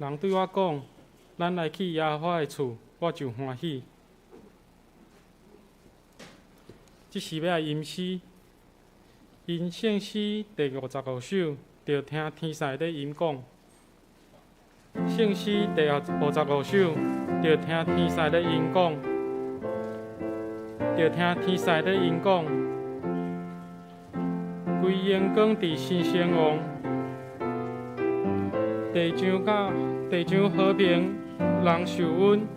人對我講：咱來去耶和華的厝，我就歡喜。這是欲來吟詩，吟聖詩第55首，著聽天使咧吟講。聖詩第五十五首，著聽天使咧吟講，著聽天使咧吟講。歸榮光佇新生王，地上佮地上和平人受恩，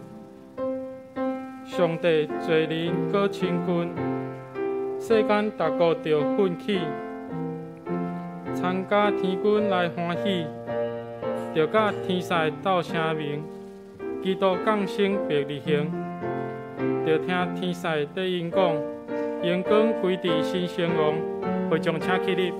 上帝濟仁閣親近，世間逐國著奮起，參加天軍來歡喜，著佮天使鬥聲鳴，基督降生伯利恆，著聽天使佇𪜶講，榮光歸佇新生王，會眾請起立。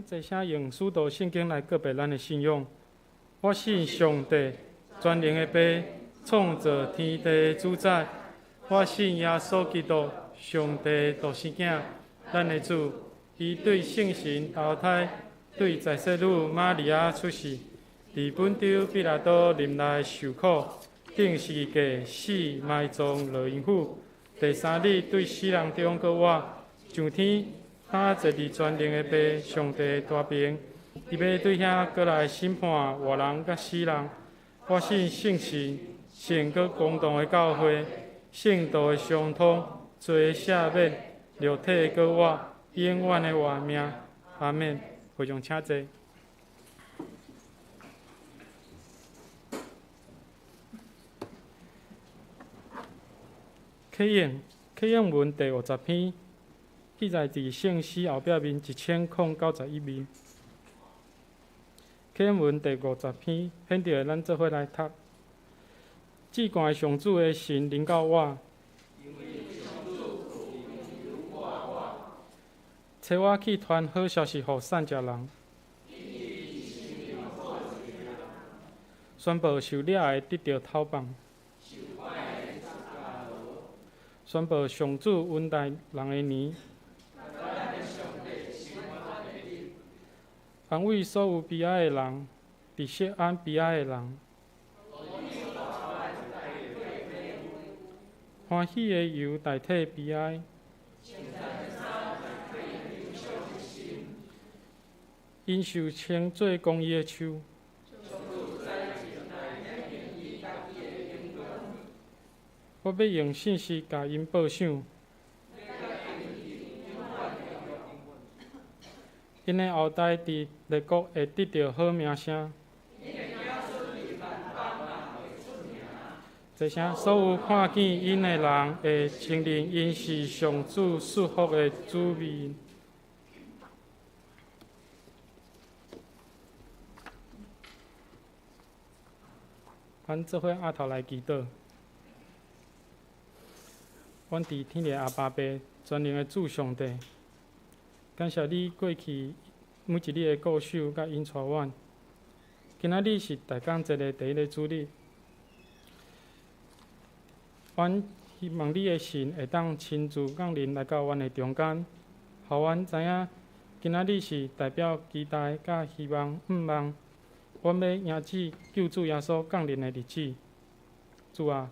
齊聲用使徒信經來告白咱的信仰。我信上帝，全能的父，創造天地的主宰。我信耶穌基督，上帝獨生囝，咱的主。伊對聖神投胎，對在世女瑪利亞出世，佇本丟彼拉多任內受苦，釘十字架死埋葬落陰府。第三日對死人中閣活，上天。他坐佇全能的父上帝大爿，伊欲對遐閣來審判活人佮死人。我信聖神，聖閣公同的教會，聖徒的相通，罪的赦免，肉體的閣活，永遠的活命。阿們。會眾請坐。啟應，啟應文第五十篇。記載佇聖詩後壁面1091面。啟應文第五十篇，現在咱做伙來讀。至懸上主的神臨到我，差我去傳好消息予散食人，宣布受掠的得著釋放，宣布上主恩待人的年。安慰所有悲哀的人，伫錫安悲哀的人。歡喜的油代替悲哀。𪜶受稱做公義的樹。我欲用信實共𪜶報賞。𪜶的後代佇列國會得著好名聲。這聲所有看見𪜶的人會承認𪜶是上主賜福的子民。阮做伙阿頭來祈禱。阮佇天的阿爸父，全能的主上帝，感謝你過去每一日的顧守佮引帶阮。今仔日是大工節的第一个主日，阮希望你的神會當親自降臨來到阮的中間，予阮知影今仔日是代表期待佮希望、向望，阮欲迎接救主耶穌降臨的日子。主啊，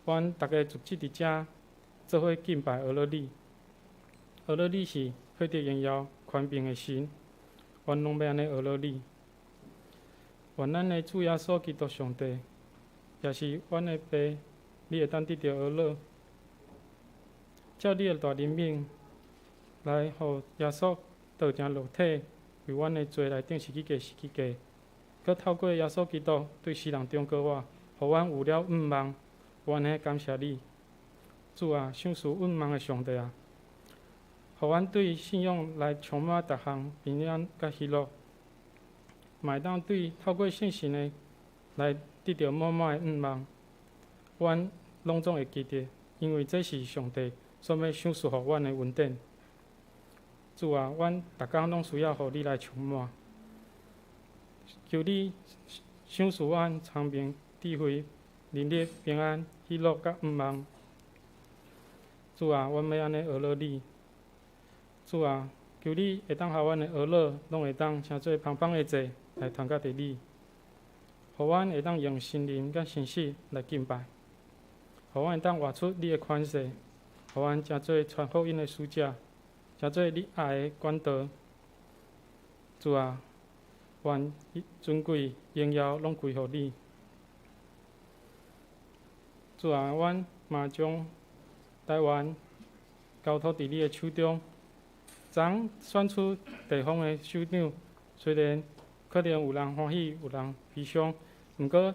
阮逐家聚集佇遮，做伙敬拜阿樂你。阿樂你是獲得榮耀權柄的神，阮攏欲按呢阿樂你。願咱的主耶穌基督上帝，也是阮的爸，你會當得著阿樂，照你的大憐憫，來予耶穌道成肉體，為阮的罪來釘十字架，十字架，閣透過耶穌基督對死人中過活，予阮有了向望。阮呢感謝你，主啊，賞賜向望的上帝啊，予阮對信仰來充滿逐項平安佮喜樂，嘛會當對透過聖神的來得著滿滿的向望。阮攏總會記得，因為這是上帝所欲賞賜予阮的恩典。主啊，阮逐工攏需要予你來充滿，求你賞賜阮聰明、智慧、能力、平安、喜樂佮向望。主啊，阮欲按呢阿樂你。主啊，求你會當予阮的阿樂，攏會當成做芳芳的祭來傳甲佇你，予阮會當用心靈佮誠實來敬拜，予阮會當活出你的款式，予阮成做傳福音的使者，成做你愛的管道。主啊，願尊貴榮耀攏歸予你。主啊，阮嘛將台灣交託佇你的手中。昨選出地方的首長，雖然可能有人歡喜，有人悲傷，毋過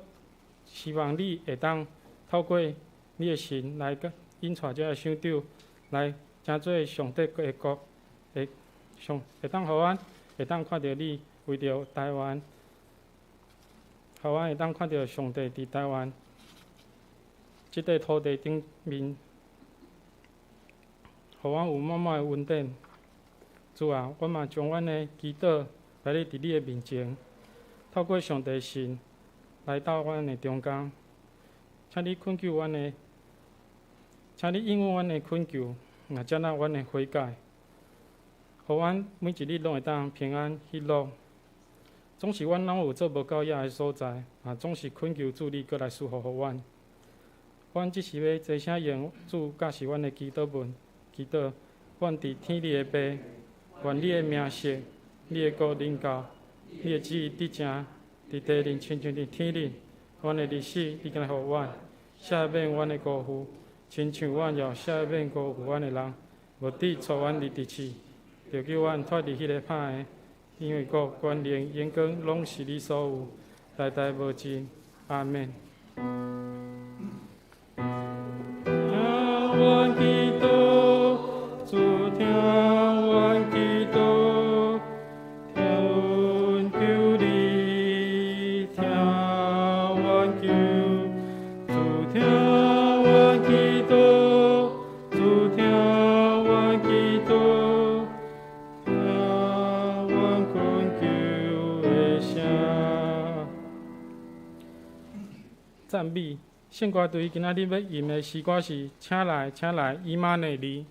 希望你會當透過你的神來引帶這个首長來成做上帝的國，會上會當予阮會當看著你為著台灣，予阮會當看著上帝佇台灣這塊土地頂面，予阮有滿滿的恩典。主啊，阮嘛將阮的祈禱擺佇你的面前，透過上帝神來到阮的中間，請你懇求阮的，請你應允阮的懇求，也接納阮的悔改，予阮每一日攏會當平安喜樂。總是阮攏有做無夠額的所在，啊，總是懇求主你閣來賜福予阮。阮只是欲齊聲用主教示阮的祈禱文，祈禱阮佇天裡的父，願你的名聖，你的國臨到，你的旨意得成，佇地面親像佇天裡。阮的日子你今日予阮，赦免阮的辜負，親像阮也赦免辜負阮的人，無得帶阮入佇試，著救阮脫離彼个歹的。因為國、權能、榮光，攏是你所有，代代無盡。阿們。聽阮祈禱，主聽阮祈禱，聽阮求你，聽阮求，主聽阮祈禱，主聽阮祈禱，聽阮懇求的聲。讚美聖歌隊今仔日欲吟的詩歌是《請來，請來，以馬內利》。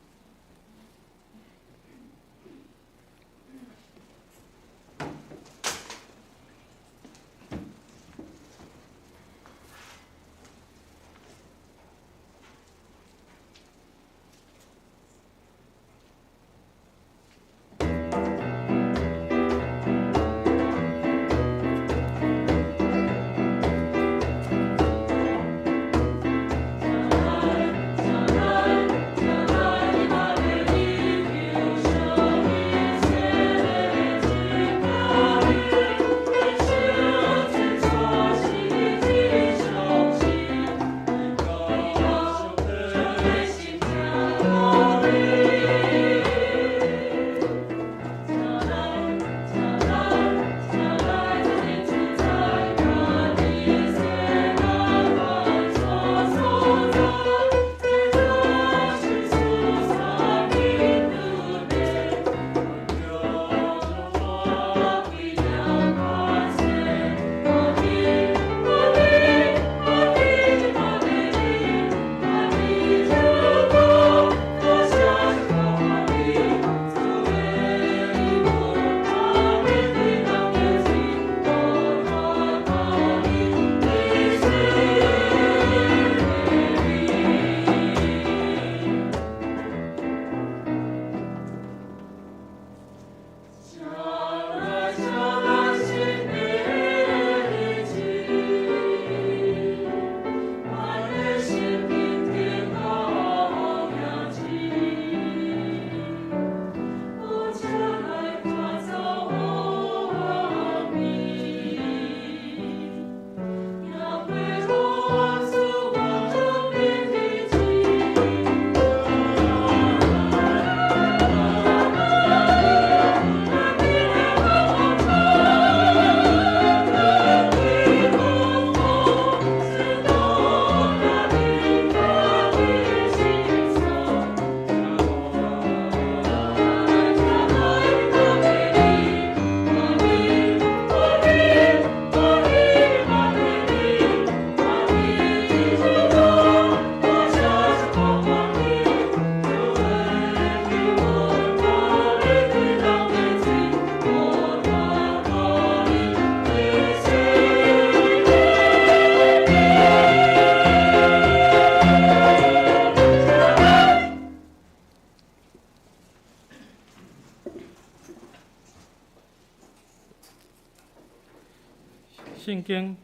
聖經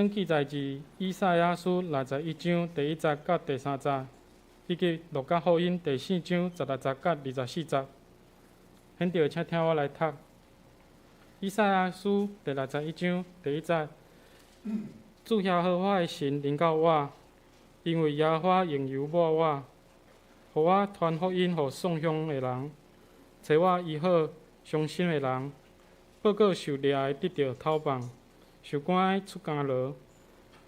記載佇以賽亞書61章第一節佮第三節，以及路加福音第四章16節佮24節。現在請聽我來讀。以賽亞書第六十一章第一節：主耶和華的神臨到我，因為耶和華用油抹我，予我傳福音予喪鄉的人，揣我醫好傷心的人，報告受掠的得著釋放，受關的出監牢，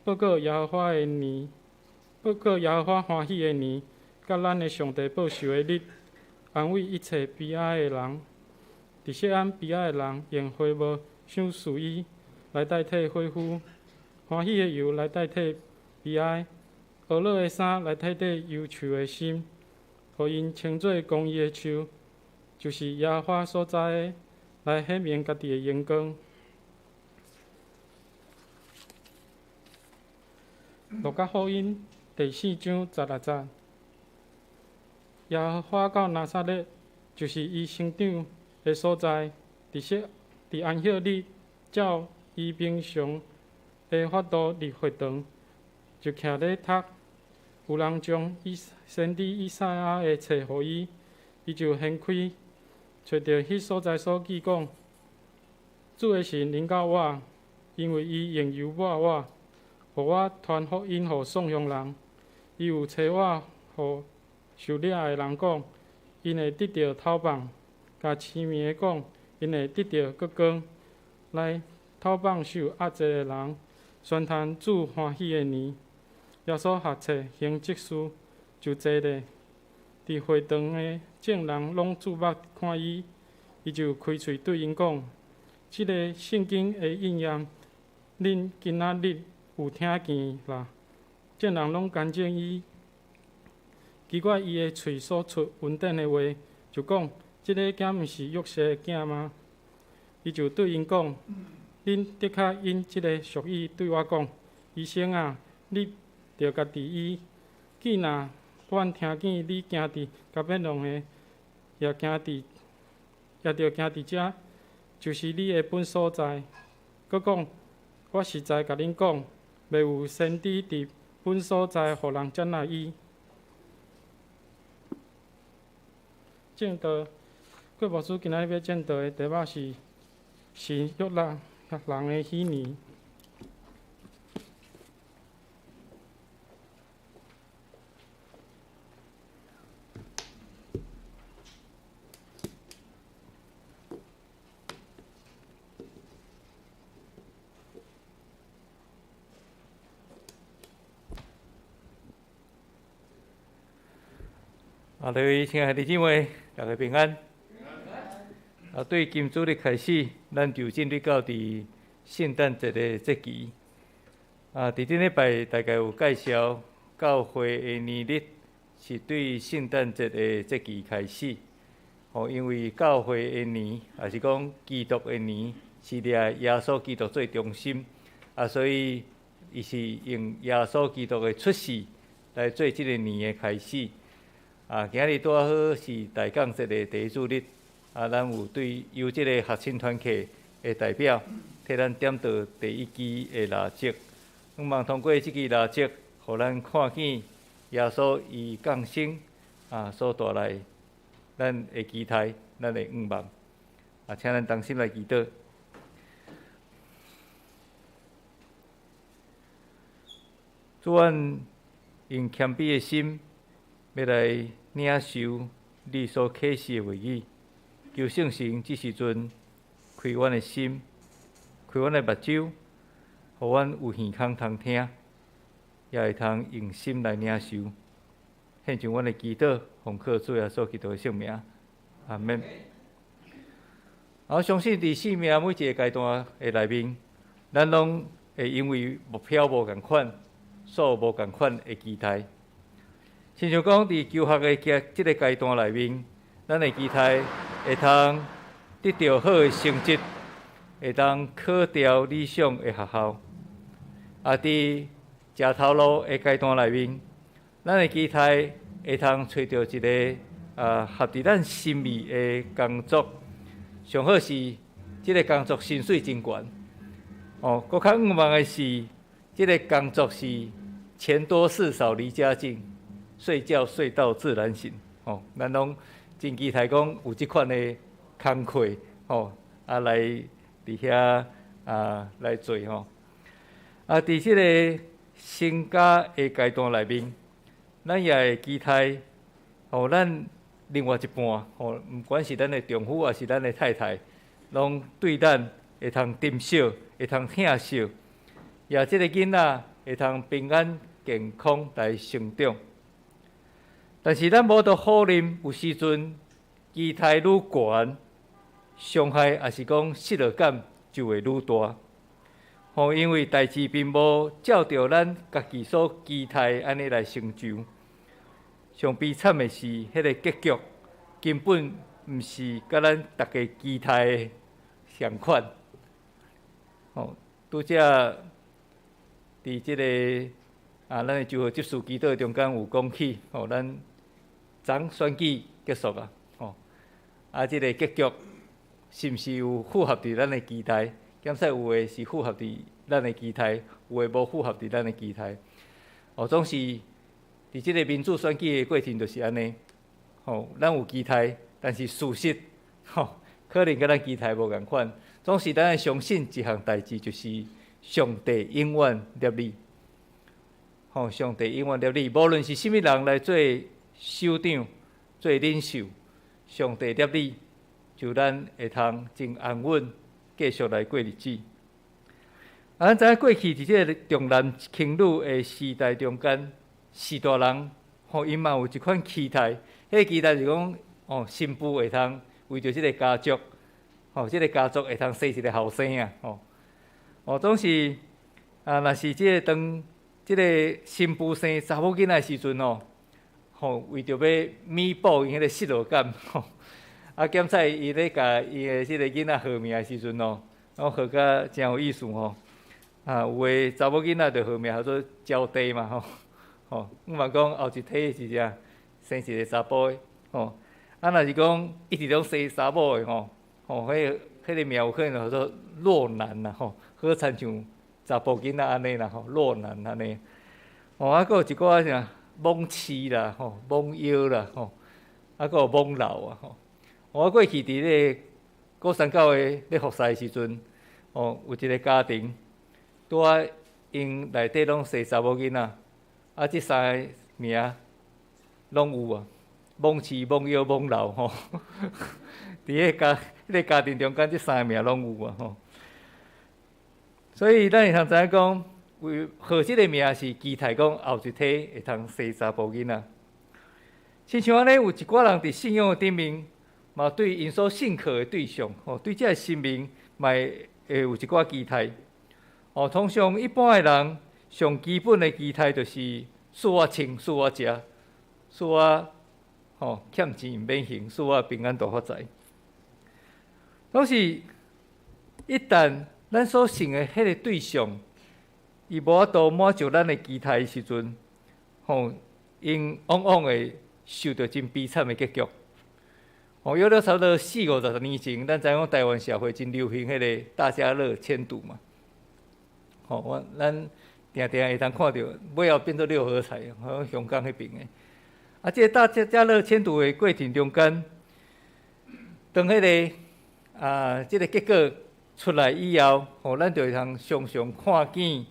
報告耶和華的年，報告耶和華歡喜的年，佮咱的上帝報仇的日，安慰一切悲哀的人。佇錫安悲哀的人，用花帽賞賜伊，來代替火灰；歡喜的油來代替悲哀，和樂的衫來代替憂愁的心，予𪜶稱做公義的樹，就是耶和華所栽的，來顯明家己的榮光。路加福音第四章16節，耶和華到拿撒勒，就是伊生長的所在，佇安息日，照伊平常的法度入會堂，就徛咧讀。有人將先知以賽亞的冊予伊，伊就掀開，揣著彼所在所記講：主的神臨到我，因為伊用油抹我，予我傳福音予喪鄉人。伊有差我予受掠的人講，𪜶會得著釋放；共痴迷的講，𪜶會得著復光，來釋放受壓制的人，宣傳主歡喜的年。耶穌合冊行這事，就坐咧。佇會堂的眾人攏注目看伊，伊就開喙對𪜶講：這个聖經的應驗，恁今仔日有聽見啦。眾人攏干正伊，奇怪伊的喙所出恩典的話，就講：這个敢毋是約瑟的囝嗎？伊就對𪜶講：恁的確因這个俗語對我講：醫生啊，你著家己醫。既若阮聽見你行佇迦百農的，也著行佇遮，就是你的本所在。閣講，我實在共恁講，袂有先知佇本所在予人接納伊。證道，郭牧師今仔日欲證道的題目是神悅納人的喜年。啊，各位親愛的弟兄姊妹，大家平安。啊，對今主日開始，咱就進入到佇聖誕節的節期。啊，佇頂禮拜大概有介紹教會的年曆是對聖誕節的節期開始。吼，因為教會的年，也是講基督的年，是掠耶穌基督做中心。啊，所以伊是用耶穌基督的出世來做這個年的開始。啊，今日拄好是大降節的第一主日，啊，咱有對由這个學生團契的代表替咱點著第一支的蠟燭，希望通過這支蠟燭，予咱看見耶穌伊降生啊所帶來咱的期待，咱的願望。啊，請咱同心來祈禱。主，阮用謙卑的心，欲來領受你所啟示的話語，求聖神這時陣開阮的心，開阮的目睭，予阮有耳孔通聽，也會通用心來領受。獻上阮的祈禱，奉靠主耶穌基督的聖名，阿們。我相信佇生命每一个階段的內面，咱攏會因為目標無仝款，所有無仝款的期待。親像講，佇求學的這个階段內面，咱的期待會通得著好的成績，會當考著理想的學校。啊，佇食頭路的階段內面，咱的期待會通揣著一个合佇咱心意的工作，上好是這个工作薪水真懸。哦，閣較向望的是，這个工作是錢多事少離家近，睡覺睡到自然醒。哦，咱攏真期待講有這款的工課，吼，啊來佇遐啊來做吼。啊，佇這个成家的階段內面，咱也會期待，吼，咱另外一半，吼，毋管是咱的丈夫抑是咱的太太，攏對咱會通珍惜，會通疼惜，也這个囡仔會通平安健康來成長。但是咱無法度否認，有時陣期待愈懸，傷害抑是講失落感就會愈大。吼，因為代誌並無照著咱家己所期待按呢來成就。上悲慘的是，彼个結局根本毋是佮咱逐家期待的仝款。吼，拄才佇這个啊，咱的主日執事祈禱中間有講起，吼，咱昨選舉結束啊，吼，啊，這個結局是毋是有符合佇咱的期待？檢視有的是符合佇咱的期待，有的無符合佇咱的期待。哦，總是佇這个民主選舉的過程就是按呢，吼，咱有期待，但是事實，吼，可能佮咱期待無仝款。總是咱愛相信一項代誌，就是上帝永遠立你。吼，上帝永遠立你，無論是啥物人來做首長、做領袖，上帝立你，就咱會通真安穩繼續來過日子。啊，咱知影過去佇這个重男輕女的時代中間，序大人吼𪜶嘛有一款期待，彼个期待是講，哦，新婦會通為著這个家族，吼，這个家族會通生一个後生啊，吼，哦，總是啊，若是這个當這个新婦生查某囡仔的時陣哦，吼，為著欲彌補𪜶彼个失落感，吼，啊，檢採伊咧共伊的這个囡仔號名的時陣哦，攏號甲誠有意思吼，啊，有的查某囡仔就號名叫做招娣嘛，吼，吼，毋嘛講後一胎是啥，生一個查埔的，吼，啊，若是講一直攏生查某的吼，吼，彼个名有可能叫做弱男啦，吼，好親像查埔囡仔按呢啦，吼，弱男按呢，吼，啊，閣有一寡啥罔飼啦，吼，罔腰啦，吼，啊，閣有罔老啊，吼。我過去佇咧鼓山教會咧服侍的時陣，哦，有一个家庭，拄仔𪜶內底攏生查某囡仔，啊，這三个名攏有啊，罔飼、罔腰、罔老吼。佇彼個家、彼个家庭中間，這三个名攏有啊吼。所以咱會通知影講，為號這个名是期待講後一胎會通生查埔囡仔。親像按呢，有一寡人佇信仰的頂面，嘛對𪜶所信靠的對象，吼，對這个神明嘛會有一寡期待。哦，通常一般的人上基本的期待就是賜我穿，賜我食，賜我吼欠錢毋免還，賜我平安大發財。但是，一旦咱所信的彼个對象，伊無法度滿足咱的期待的時陣，吼，𪜶往往會受著真悲慘的結局。哦，約略差不多四五十年前，咱知影講台灣社會真流行彼个大家樂簽賭嘛。吼，我咱定定會通看著，尾後變做六合彩，好像香港彼爿的。啊，這个大家樂簽賭的過程中間，當彼个啊，這个結果出來以後，吼，咱就會通常常看見，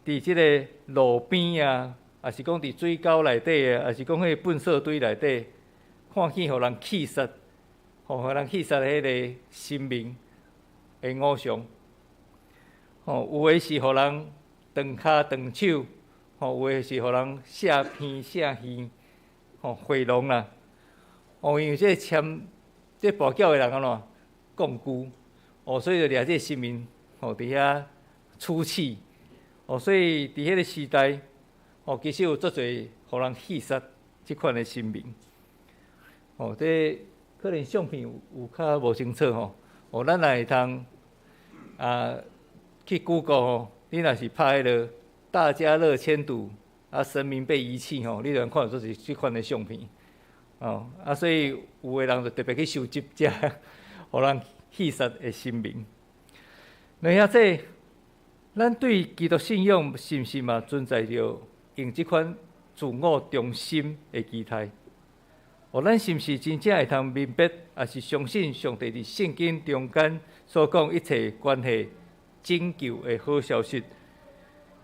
佇這个路邊啊，抑是講佇水溝內底啊，抑是講彼个糞埽堆內底，看見予人棄殺，吼，予人棄殺的彼个神明的偶像，吼，有的是予人斷跤斷手，吼，有的是予人射鼻射耳，吼，回龍啦，哦，因為這个簽這跋筊的人按怎摃龜，哦，所以就掠這个神明，吼，佇遐處死，哦，所以佇彼个時代，哦，其實有足濟予人棄殺這款的神明。哦，這可能相片有較無清楚吼。哦，咱若會通啊去 Google 吼，你若是拍彼个大家樂簽賭啊，神明被遺棄吼，你就看到是這款的相片。哦，啊，所以有的人就特別去收集這予人戲殺的神明。兩兄弟，咱對基督信仰是毋是嘛存在著用這款自我中心的期待？哦，咱是毋是真正會通明白，抑是相信上帝佇聖經中間所講一切關係拯救的好消息，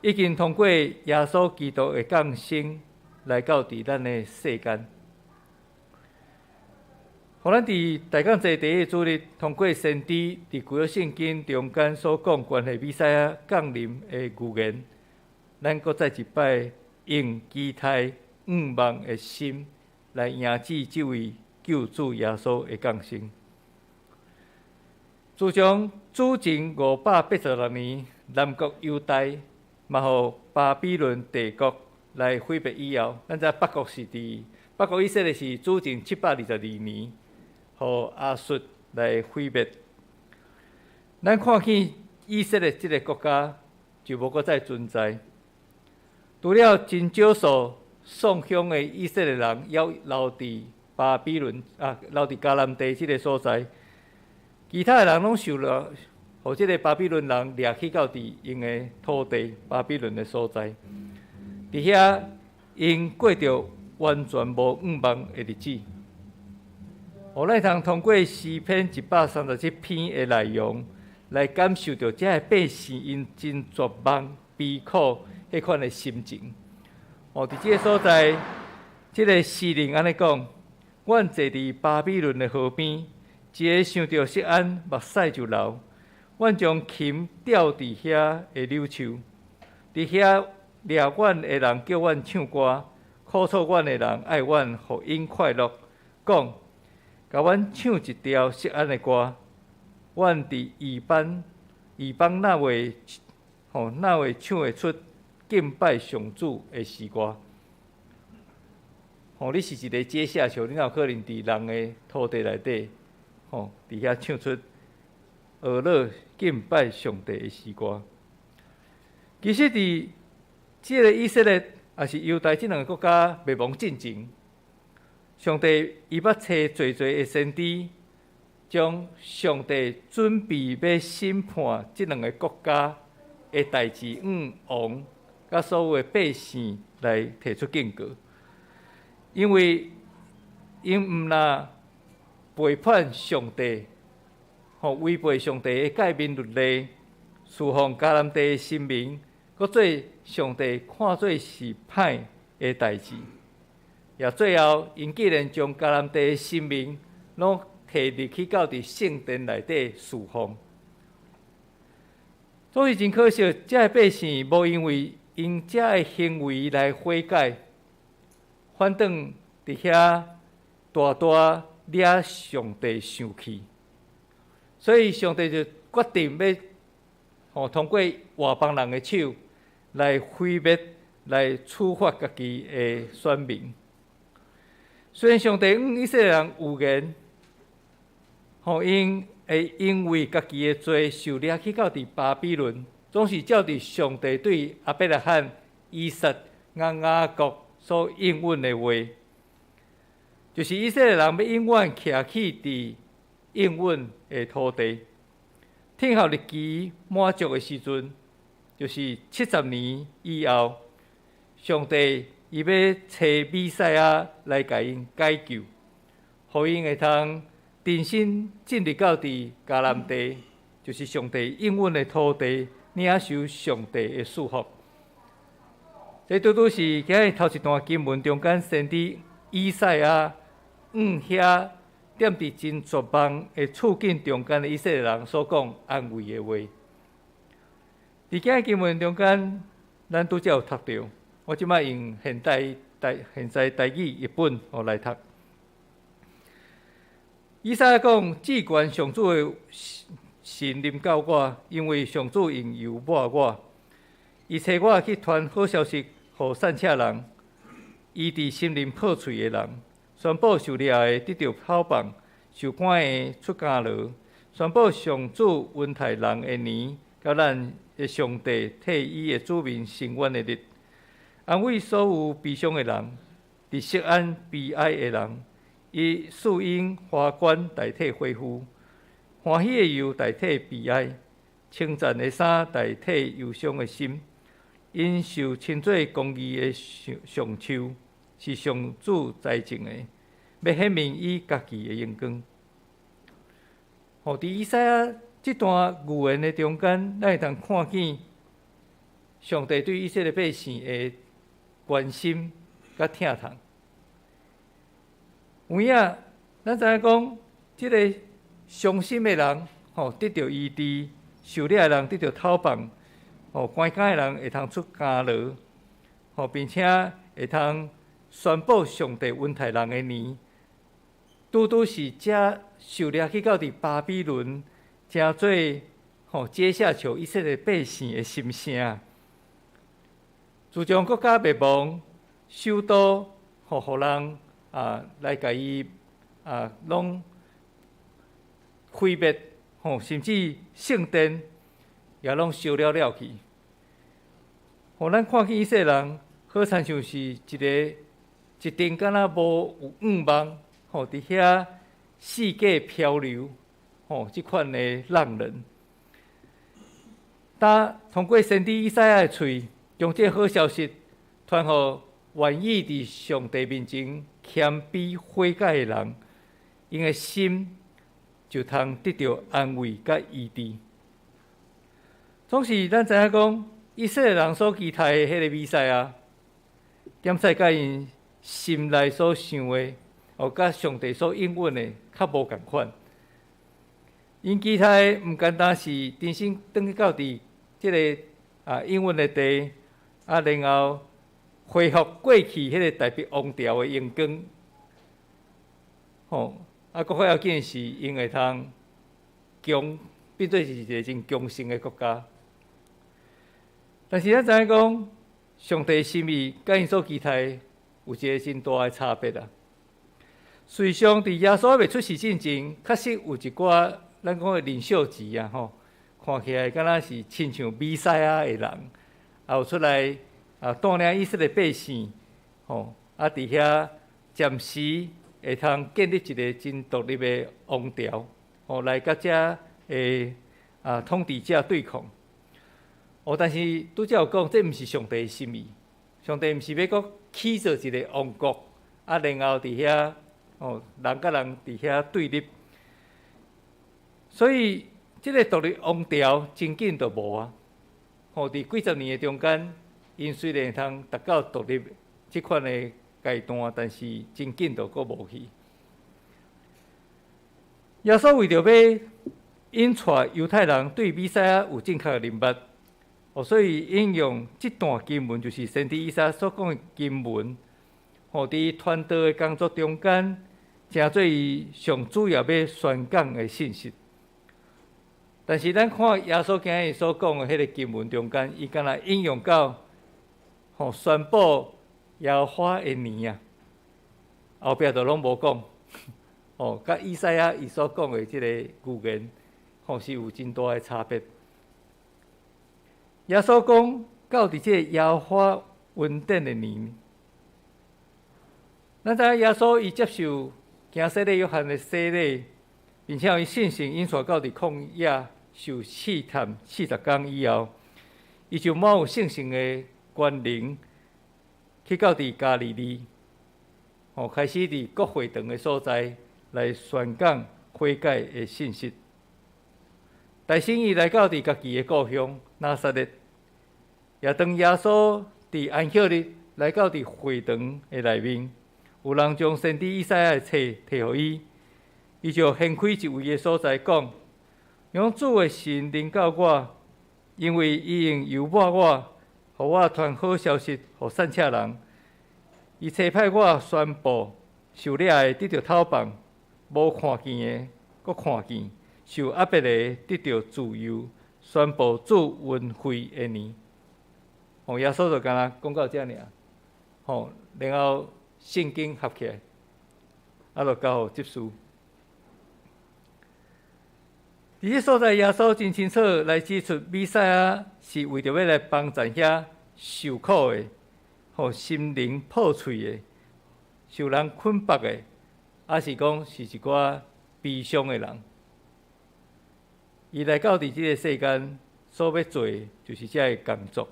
已經通過耶穌基督的降生來到佇咱的世間。予咱佇大降祭第一個主日，通過先知佇舊約聖經中間所講關係彌賽亞降臨的預言，咱閣再一擺用期待向望的心來迎接這位救主耶穌的降生。自從主前586年，南國猶大嘛予巴比倫帝國來毀滅以後，咱知北國是佇北國以色列是主前722年，予亞述來毀滅。咱看見以色列這个國家就無閣再存在，除了真少數喪鄉的以色列人，猶留佇巴比倫啊，留佇迦南地這个所在，其他的人攏受了，予這个巴比倫人掠去到佇𪜶的土地巴比倫的所在，佇遐𪜶過著完全無向望的日子。予咱會通通過詩篇137篇的內容，來感受著這个百姓𪜶真絕望、悲苦彼款的心情。哦，佇這个所在，這个詩人按呢講：阮坐佇巴比倫的河邊，一个想著錫安，目屎就流。阮將琴吊佇遐的柳樹，佇遐掠阮的人叫阮唱歌，苦楚阮的人愛阮予𪜶快樂，講，共阮唱一條錫安的歌。阮佇異邦，異邦哪會吼哪會唱會出敬拜上主的詩歌？吼，你是一个階下囚，你哪有可能佇人的土地內底，吼，佇遐唱出呵咾敬拜上帝的詩歌？其實，佇這个以色列抑是猶大這兩个國家滅亡進前，上帝伊捌差濟濟的先知，將上帝準備欲審判這兩个國家的代誌，向王佮所有的百姓來提出警告，因為𪜶毋但背叛上帝，吼違背上帝的誡命律例，侍奉迦南地的神明，閣做上帝看做是歹的代誌。也最後，𪜶竟然將迦南地的神明攏提入去到佇聖殿內底侍奉。所以真可惜，這个百姓無因為𪜶這个行為來悔改，反轉佇遐大大惹上帝生氣。所以上帝就決定欲吼通過外邦人的手來毀滅、來處罰家己的選民。雖然上帝向以色列人預言，予𪜶會因為家己的罪受掠去到佇巴比倫，總是照佇上帝對亞伯拉罕、以撒、佮雅各所應允的話，就是以色列人欲永遠徛起佇應允的土地。聽候日期滿足的時陣，就是70年以後，上帝伊欲差彌賽亞來共𪜶解救，予𪜶會通重新進入到佇迦南地，就是上帝應允的土地，領受上帝的祝福。這拄拄是今日頭一段經文中間先知以賽亞向遐踮佇真絕望的處境中間的以色列人所講安慰的話。佇今日經文中間，咱拄才有讀著。我這擺用現代台語譯本哦來讀。以賽亞講：至懸上主的神臨到我，因為上主用油抹我，伊差我去傳好消息予散赤人，醫治心靈破碎的人，宣布受掠的得著釋放，受關的出監牢，宣布上主恩待人的年，佮咱的上帝替伊的子民伸冤的日。安慰所有悲傷的人，佇錫安悲哀的人，伊賜𪜶花冠代替灰灰，歡喜的油代替悲哀，稱讚的衫代替憂傷的心。𪜶受稱做公義的橡樹，是上主栽種的，欲顯明伊家己的榮光。吼，佇以賽亞這段預言的中間，咱會當看見上帝對以色列百姓的關心佮疼痛。有影，咱知影講，這個傷心的人，吼，得著醫治；受掠的人得著討放，吼，關監的人會通出監牢，吼，並且會通宣布上帝恩待人的年。拄拄是遮受掠去到佇巴比倫，成做吼階下囚以色列百姓的心聲。自從國家滅亡，首都吼予人啊來共伊啊攏毀滅，吼，甚至聖殿也攏燒了了去。予咱看見以色列人，好親像是一个一陣敢若無有向望，吼，佇遐四界漂流，吼，這款的浪人。當通過先知以賽亞的喙，將這個好消息傳予願意佇上帝面前謙卑悔改的人，𪜶的心就通得著安慰佮醫治。總是咱知影講，以色列人所期待的彼个彌賽亞，檢視佮𪜶心內所想的，哦，佮上帝所應允的較無仝款。𪜶期待的毋單單是重新轉去到佇這个啊應允的地，啊，然後恢復過去彼個大衛王朝的榮光，吼，啊，閣較要緊是𪜶會通強，變做是一個真強盛的國家。但是咱知影講，上帝心意佮𪜶所期待有一個真大的差別啊。事實上，佇耶穌猶未出世進前，確實有一寡咱講的領袖級啊，吼，看起來敢若是親像彌賽亞的人，也有出來啊，帶領以色列百姓，吼，啊，佇遐暫時會通建立一個真獨立的王朝，吼，來佮遮的啊統治者對抗。哦，但是拄才有講，這毋是上帝的心意。上帝毋是欲閣起造一個王國，啊，然後佇遐，哦，人佮人佇遐對立。所以，這個獨立王朝真緊就無啊。吼，佇幾十年的中間，𪜶雖然會通達到獨立這款的階段，但是真緊就閣無去。耶穌為著欲引帶猶太人對彌賽亞有正確的認識，哦，所以引用這段經文，就是先知以賽亞所講的經文。吼，佇傳道的工作中間，成做伊上主要欲宣講的信息。但是咱看耶穌今日所講的彼個經文中間，伊敢若引用到吼宣布耶和華的年啊，後壁就攏無講。哦，佮以賽亞伊所講的這個預言，吼是有真大的差別。耶穌講到佇這個耶和華恩典的年，咱知影耶穌伊接受行洗禮約翰的洗禮，並且伊信心引帶到佇曠野受試探40工以後，伊就滿有聖神的權能，去到佇加利利，吼開始佇各會堂的所在來宣講悔改的信息。代先伊來到佇家己的故鄉拿撒勒，也當耶穌佇安息日來到佇會堂的內面，有人將先知以賽亞的冊提予伊，伊就掀開一位的所在講：用主的神臨到我，因為伊用油抹我，予我傳好消息予散赤人。伊差派我宣布受掠的得著討放，無看見的閣看見，受壓迫的得著自由，宣布主恩惠的年。吼，耶穌就敢若講到遮爾，吼，然後聖經合起來，啊，就交予執事。佇這所在，耶穌真清楚來指出，彌賽亞是為著欲來幫助遐受苦的、吼心靈破碎的、受人捆綁的，抑是講是一寡悲傷的人。伊來到佇這个世間所欲做的就是這个工作。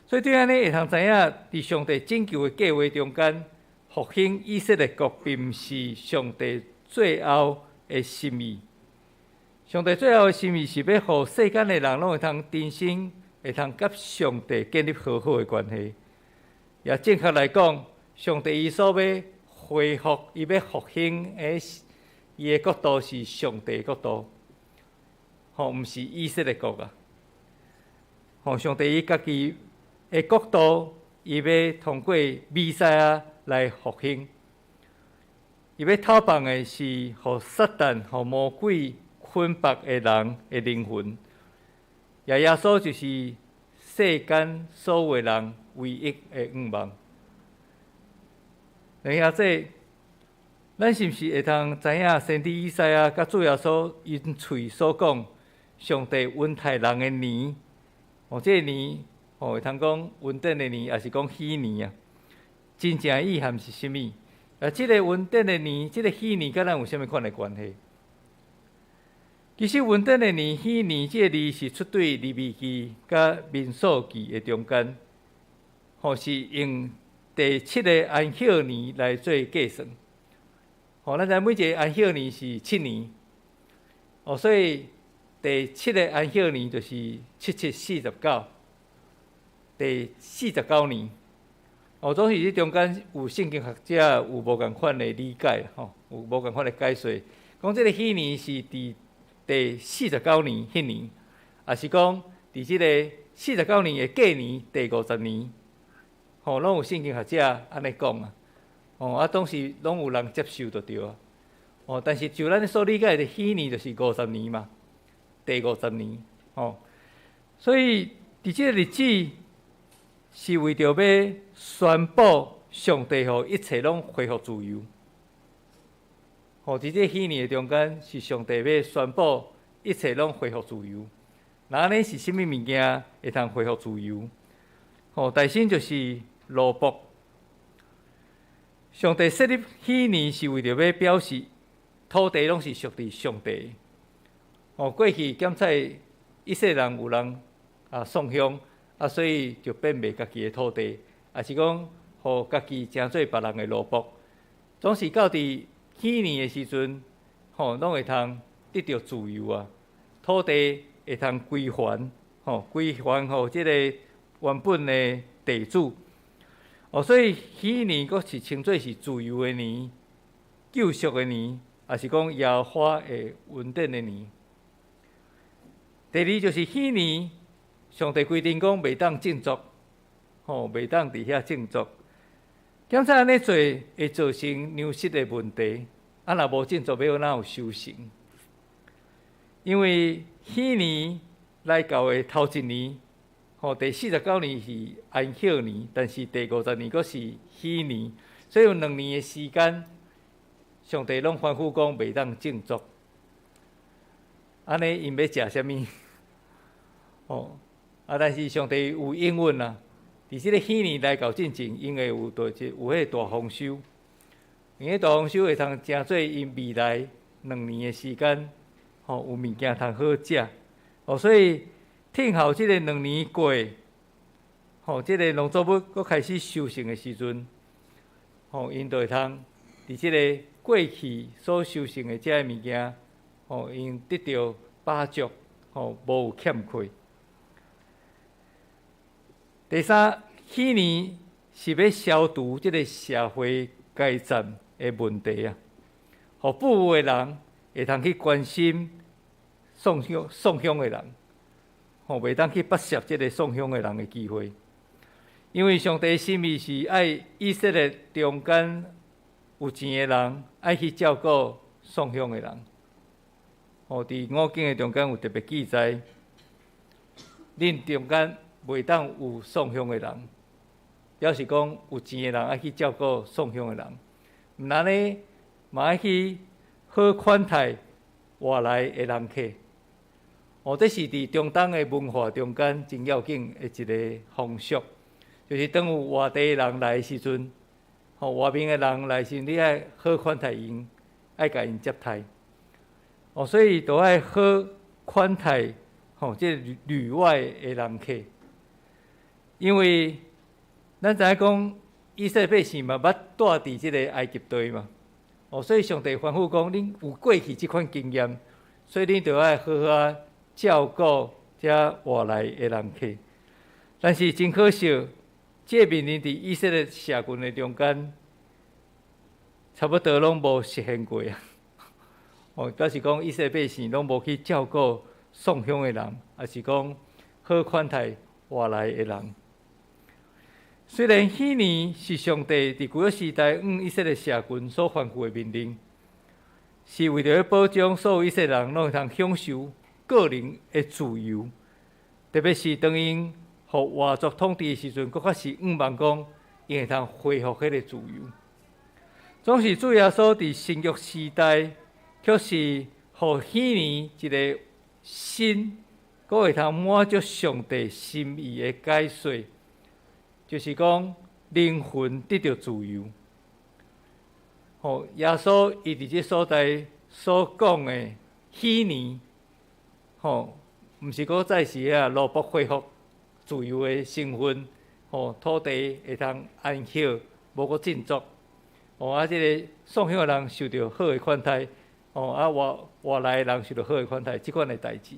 所以對按呢會通知影，佇上帝拯救的計劃中間，復興以色列國並毋是上帝最後的心意。上帝最後的心意是欲予世間的人攏會通重新會通佮上帝建立和好的關係。也正確來講，上帝伊所欲恢復、伊欲復興的伊的國度是上帝的國度，吼，毋是以色列國啊。吼，上帝伊家己的國度，伊欲通過彌賽亞來復興。伊欲討放的是予撒旦、予魔鬼捆縛的人的靈魂。也耶穌就是世間所有的人唯一的向望。兩兄弟，咱是毋是會通知影先知以賽亞佮主耶穌𪜶喙所講，上帝恩待人的年？哦，這个年，哦，會通講恩典的年，抑是講喜年啊？真正意涵是啥物？啊，這个恩典的年，這个喜年，佮咱有啥物款的關係？其實恩典的年、喜年這个字是出對利未記佮民數記的中間，吼，是用第七个安息年來做計算。吼，咱知每一个安息年是7年，哦，所以第七个安息年就是七七四十九，第四十九年。哦，總是這中間有聖經學者有無仝款的理解，吼，有無仝款的解說，講這个喜年是佇第四十九年彼年，抑是講佇這个四十九年的隔年第50年，吼，攏有聖經學者按呢講啊。哦，啊，總是攏有人接受就對啊。哦，但是就咱所理解的喜年就是五十年嘛，第五十年，吼。所以佇這个日子是為著欲宣布上帝予一切攏恢復自由。吼，佇這喜年的中間，是上帝欲宣布一切攏恢復自由。那按呢是啥物物件會通恢復自由？吼，大先就是奴僕。上帝設立喜年是為著欲表示土地攏是屬佇上帝。哦，過去檢採以色列人有人啊送鄉，啊，所以就變賣家己的土地，抑是講予家己成做別人的奴僕。總是到佇喜年的時陣，吼，攏會通得著自由啊！土地會通歸還，吼，歸還予這个原本的地主。哦，所以喜年閣是稱做是自由的年、救贖的年，抑是講耶和華的恩典的年。第二就是喜年，上帝規定講袂當種作，吼，袂當佇遐種作。檢採按呢做會造成糧食的問題。啊，若無種作，欲按怎有收成？因為喜年來到的頭一年，吼，第四十九年是安息年，但是第五十年閣是喜年，所以有2年的時間，上帝攏吩咐講袂當種作。按呢，𪜶欲食啥物？吼，啊！但是上帝有應允啊！佇這个喜年來到進前，𪜶會有大有彼個大豐收，𪜶个大豐收會通成做𪜶未來兩年的時間，吼，有物件通好食。哦，所以聽候這个兩年過，吼，這个農作物閣開始收成的時陣，吼，𪜶就會通佇這个過去所收成的這个物件，吼，𪜶得著飽足，吼，無有欠缺。第三，喜年是欲消除這个社會階層的問題啊，予富有的人會通去關心送鄉送鄉的人，吼，袂當去剝削這个送鄉的人的機會。因為上帝心意是愛以色列中間有錢的人愛去照顧送鄉的人。吼，佇五經的中間有特別記載，恁中間袂當有送鄉的人，表示講有錢的人愛去照顧送鄉的人，毋但呢，嘛愛去好款待外來的人客。哦，這是佇中東的文化中間真要緊的一个風俗，就是當有外地人來的時陣，吼，外面的人來時，你愛好款待𪜶，愛共𪜶接待。哦，所以都愛好款待吼，這個旅外的人客。因為咱知影講，以色列百姓嘛捌住佇這个埃及地嘛，哦，所以上帝吩咐講，恁有過去這款經驗，所以恁著愛好好照顧遮外來的人客。但是真可惜，這個命令佇以色列社群的中間，差不多攏無實現過啊。哦，就是講以色列百姓攏無去照顧送鄉的人，抑是講好款待外來的人。雖然禧年是上帝佇舊約時代向以色列社群所吩咐的命令，是為著欲保障所有以色列人攏會通享受個人的自由，特別是當𪜶予外族統治的時陣，閣較是向望講𪜶會通恢復彼个自由。總是主耶穌佇新約時代，卻是予禧年一个新，閣會通滿足上帝心意的解說。就是講靈魂得著自由。吼，耶穌伊佇這所在所講的禧年，吼，毋是閣再是遐奴僕恢復自由的身份，吼，土地會通安息，無閣振作。吼，啊，這个送鄉的人受著好的款待，吼，啊，外來的人受著好的款待，這款的代誌。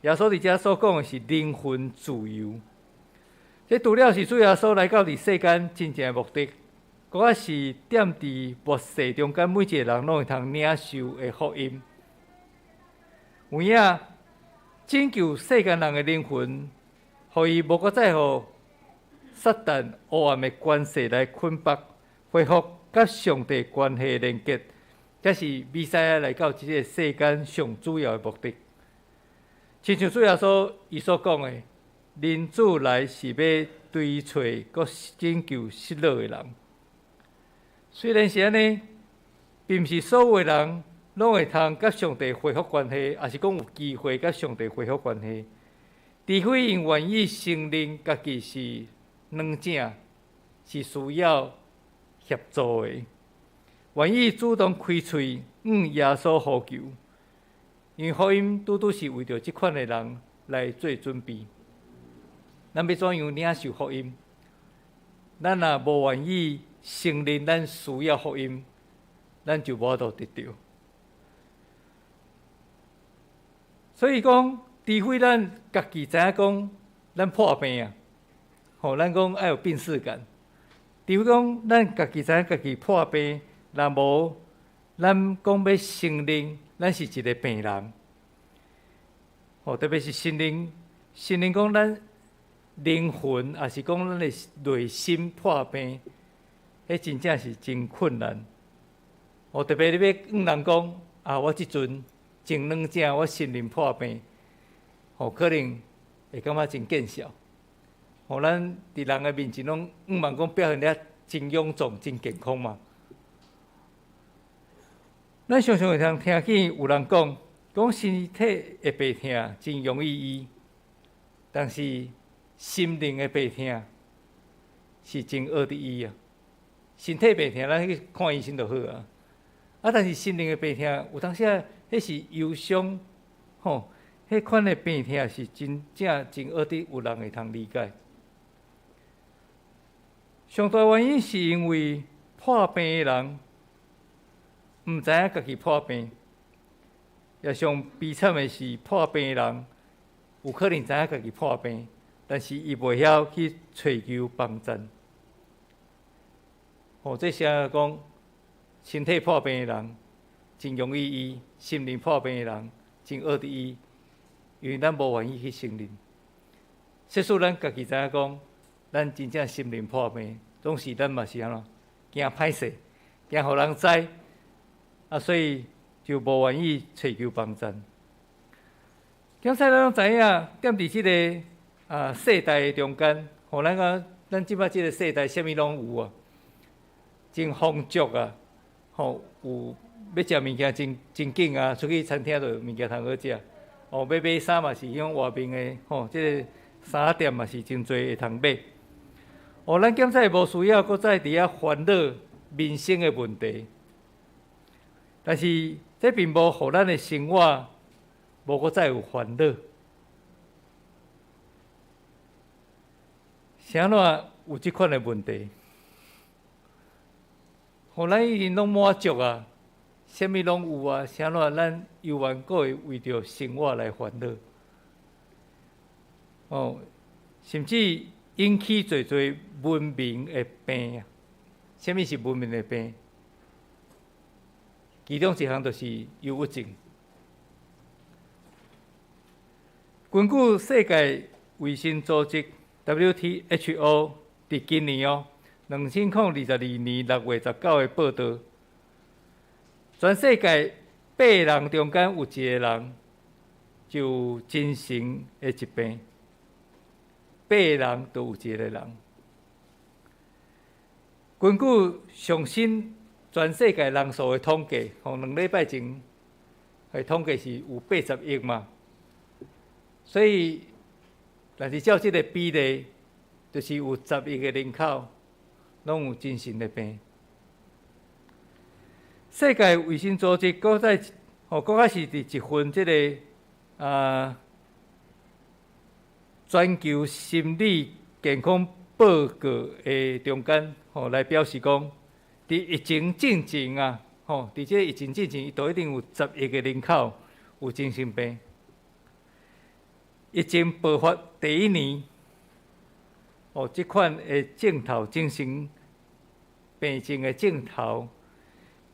耶穌佇遮所講的是靈魂自由。這除了是主耶穌來到佇世間真正的目的，閣較是踮佇末世中間每一个人攏會通領受的福音。有影拯救世間人的靈魂，予伊無閣再予撒旦黑暗的權勢來捆綁，恢復佮上帝關係連結，才是彌賽亞來到這个世間上主要的目的。親像主耶穌伊所講的，人子來是欲追揣閣拯救失落的人。雖然是按呢，並毋是所有的人攏會通佮上帝恢復關係，抑是講有機會佮上帝恢復關係。除非𪜶願意承認家己是軟者，是需要協助的，願意主動開喙向耶穌呼求，因為福音拄拄是為著這款的人來做準備。咱欲怎樣領受福音？咱若無願意承認咱需要福音，咱就無法度得著。所以講，除非咱家己知影講，咱破病啊，吼，咱講愛有病識感。除非講咱家己知影家己破病，若無咱講欲承認咱是一个病人，吼，特別是承認，承認講咱靈魂，抑是講咱的內心破病，彼真正是真困難。哦，特別你欲向人講啊，我這陣真軟正，我心靈破病，吼，可能會感覺真見笑。吼，咱佇人的面前攏向望講表現得真勇壯、真健康嘛。咱常常會通聽見有人講，講身體的病痛真容易醫，但是心靈的病痛是真學得醫啊。身體病痛，咱去看醫生就好啊。啊，但是心靈的病痛，有當時啊，彼是憂傷，吼，彼款的病痛是真正真學得有人會通理解。上大原因是因為破病的人毋知影家己破病，也上悲慘的是破病的人有可能知影家己破病，但是伊袂曉去揣求幫贊。吼，這是講身體破病的人真容易醫，心靈破病的人真學得醫，因為咱無願意去承認。即使咱家己知影講，咱真正心靈破病，總是咱嘛是按怎，驚歹勢，驚予人知，啊，所以就無願意揣求幫贊。檢採咱攏知影，踮佇這个世代的中間，吼，咱講咱這擺這个世代，啥物攏有啊，真豐足啊，吼，有欲食物件真真緊啊，出去餐廳就有物件通好食。哦，欲買衫嘛是向外面的，吼，這个衫仔店嘛是真濟會通買。哦，咱檢採無需要閣再佇遐煩惱民生的問題，但是這並無予咱的生活無閣再有煩惱。啥怎有這款的問題？予咱已經攏滿足啊，啥物攏有啊，啥怎咱猶原閣會為著生活來煩惱？哦，甚至引起濟濟文明的病啊！啥物是文明的病？其中一項就是憂鬱症。根據世界衛生組織 （WHO） 佇今年哦，2022年6月19的報導，全世界八人中間有一個人就有精神的疾病。八人就有一個人。根據上新全世界人數的統計，吼，2禮拜前的統計是有80億嘛，所以若是照這個比例，就是有10億個人口攏有精神的病。世界衛生組織閣再吼，閣較是佇一份這個啊，全球心理健康報告的中間，吼，來表示講，佇疫情進前啊，吼，佇這個疫情進前，伊都一定有10億個人口有精神病。疫情爆發第一年，哦，這款的症頭，精神病症的症頭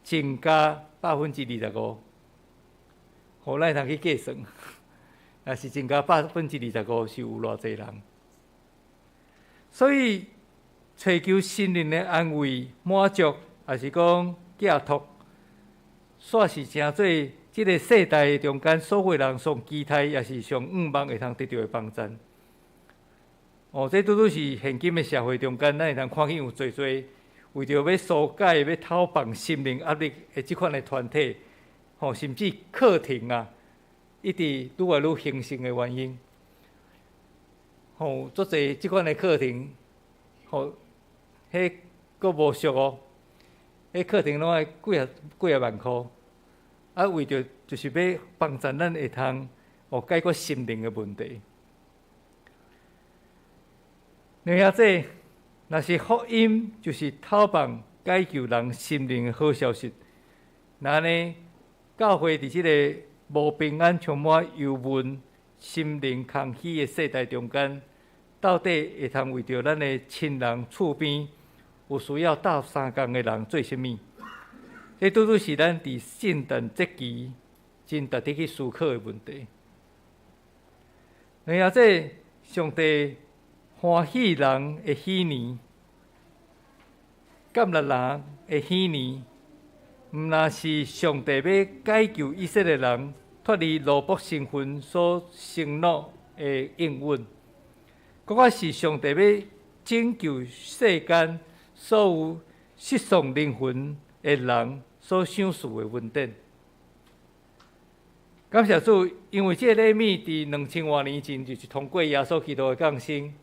增加25%，予咱會通去計算。若是增加25%，是有偌濟人？所以尋求心靈的安慰、滿足，抑是講寄託，煞是成做這個世代中間所有人上期待，也是上向望會通得著的幫贊。哦，這拄拄是現今的社會中間，咱會通看見有濟濟為著欲紓解、欲透放心靈壓力的這款的團體，吼，甚至課程啊，一直愈來愈興盛的原因。吼，足濟這款的課程，吼，彼閣無俗哦，彼課程攏愛幾仔幾仔萬箍，啊，為著就是欲幫助咱會通哦解決心靈的問題。兩兄弟，若是福音就是透放解救人心靈的好消息，那按呢，教會佇這個無平安、充滿憂悶、心靈空虛的世代中間，到底會通為著咱的親人厝邊有需要鬥相共的人做啥物？這拄拄是咱佇聖誕節期真值得去思考的問題。兩兄弟，上帝歡喜人的喜年，橄欖人的喜年，毋但是上帝欲解救以色列人脫離奴僕身份所承諾的應允，閣較是上帝欲拯救世間所有失喪靈魂的人所賞賜的恩典。感謝主，因為這個禮物佇2000外年前就是通過耶穌基督的降生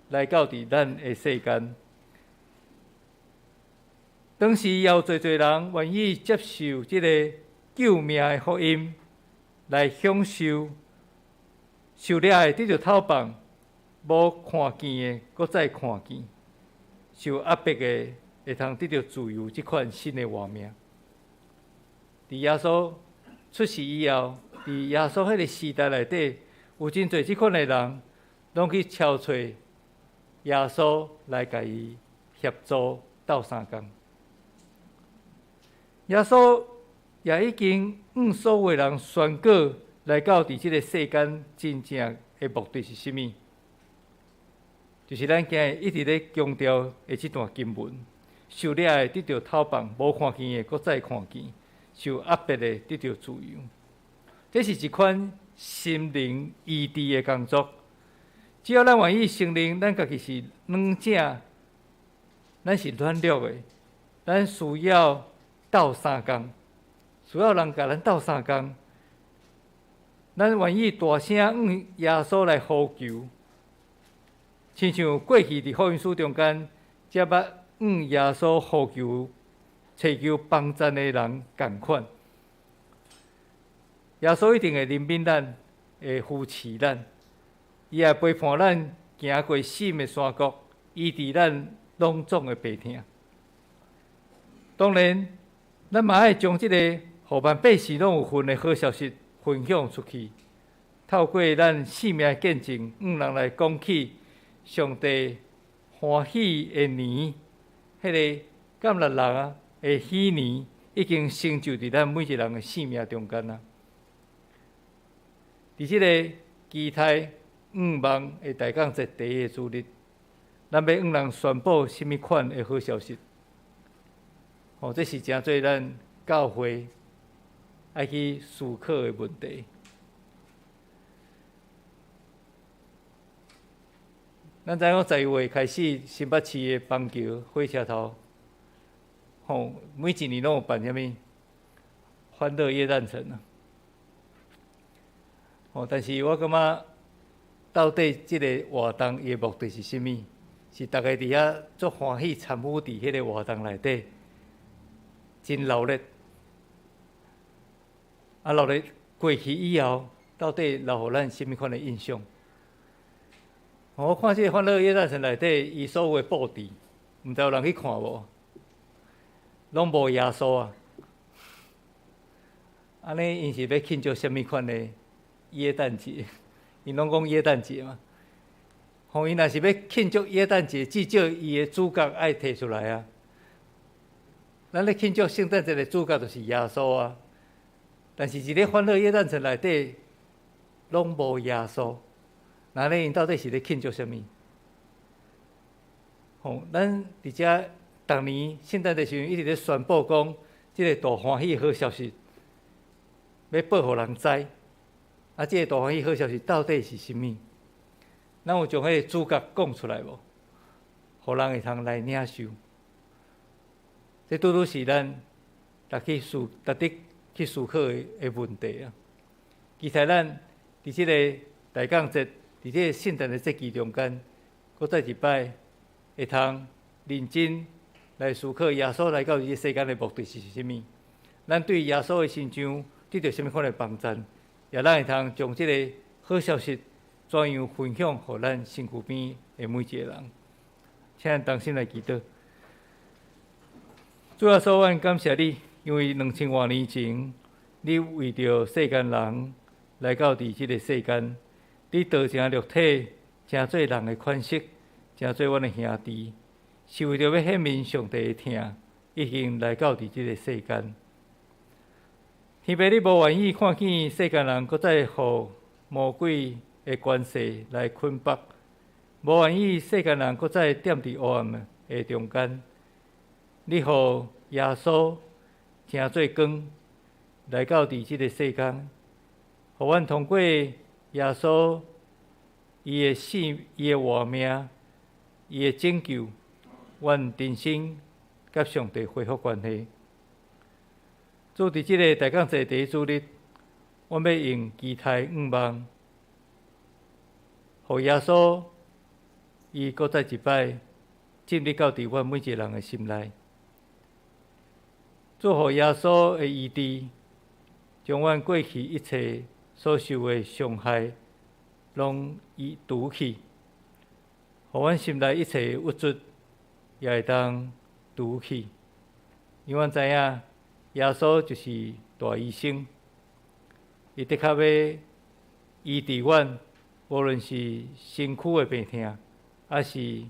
來到佇咱的世間。當時有濟濟人願意接受這個救命的福音，來享受受掠的得著透放，無看見的閣再看見，受壓迫的會通得著自由，這款新的活命。佇耶穌出世以後，佇耶穌彼個時代內底，有真濟這款的人，攏去敲揣耶穌來共伊協助鬥相共。耶穌也已經向所有人宣告，來到佇這個世間真正的目的是啥物？就是咱今日一直咧強調的這段經文：受掠的得著透放，無看見的閣再看見；受壓迫的得著自由。這是一款心靈醫治的工作。只要咱願意承認，咱家己是軟者，咱是軟弱的，咱需要鬥相共，需要人共咱鬥相共。咱願意大聲向耶穌來呼求，親像過去佇福音書中間，才捌向耶穌呼求、尋求幫贊的人仝款。耶穌一定會憐憫咱，會扶持咱，伊也陪伴咱行過死的山谷，醫治咱攏總的病痛。當然，咱嘛愛將這個予萬百姓攏有份的好消息分享出去，透過咱生命的見證，向人來講起上帝歡喜的年，彼個橄欖人的喜年，已經成就佇咱每一個人的生命中間啊！佇這個期待向望的大降節第一個主日，咱欲向人宣布啥物款的好消息？哦，這是誠做咱教會愛去思考的問題。咱知影講12月開始，新北市的邦橋火車頭，吼，每一年攏有辦啥物歡樂耶誕城啊。吼，但是我感覺到底這个活動伊的目的是啥物？是逐家佇遐足歡喜參與佇彼个活動內底，真熱鬧。啊，熱鬧過去以後，到底留予咱啥物款的印象？我看這個歡樂耶誕城內底，伊所有的布置，毋知有人去看無？攏無耶穌啊！按呢，𪜶是欲慶祝啥物款的耶誕節？𪜶攏講耶誕節嘛。吼，𪜶若是欲慶祝耶誕節，至少伊的主角愛提出來啊。咱咧慶祝聖誕節的主角就是耶穌啊。但是，佇咧歡樂耶誕城內底，攏無耶穌。那咧，𪜶到底是咧慶祝啥物？吼，咱佇遮逐年聖誕節時陣，一直咧宣布講，這个大歡喜的好消息，欲報予人知。啊，這个大歡喜好消息到底是啥物？咱有將彼个主角講出來無？予人會通來領受。這拄拄是咱逐日去思考的問題啊！期待咱佇這个大降節，佇這个聖誕的節期中間，閣再一擺會通認真來思考耶穌來到這个世間的目的是啥物？咱對耶穌的身上得著啥物款的幫助？也咱會通將這个好消息怎樣分享予咱身軀邊的每一個人？請咱同心來祈禱。主耶穌，阮感謝你，因為2000外年前，你為著世間人來到佇這个世間，你道成肉體，成做人的款式，成做阮的兄弟，是為著欲顯明上帝的疼，已經來到佇這个世間。天父，你無願意看見世間人閣再予魔鬼的權勢來捆綁，無願意世間人閣再踮佇黑暗的中間。你予耶穌成做光來到佇這个世間，予阮通過耶穌伊的死、伊的活命、伊的拯救，阮重新佮上帝恢復關係。主，佇這个大降節第一主日，阮欲用期待向望，予耶穌伊閣再一擺進入到佇阮每一个人的心內。主，予耶穌的醫治，將阮過去一切所受的傷害，攏醫除去，予阮心內一切的鬱卒也會當除去。因為阮知影，耶穌就是大醫生，伊的確欲醫治阮，無論是身軀的病痛，抑是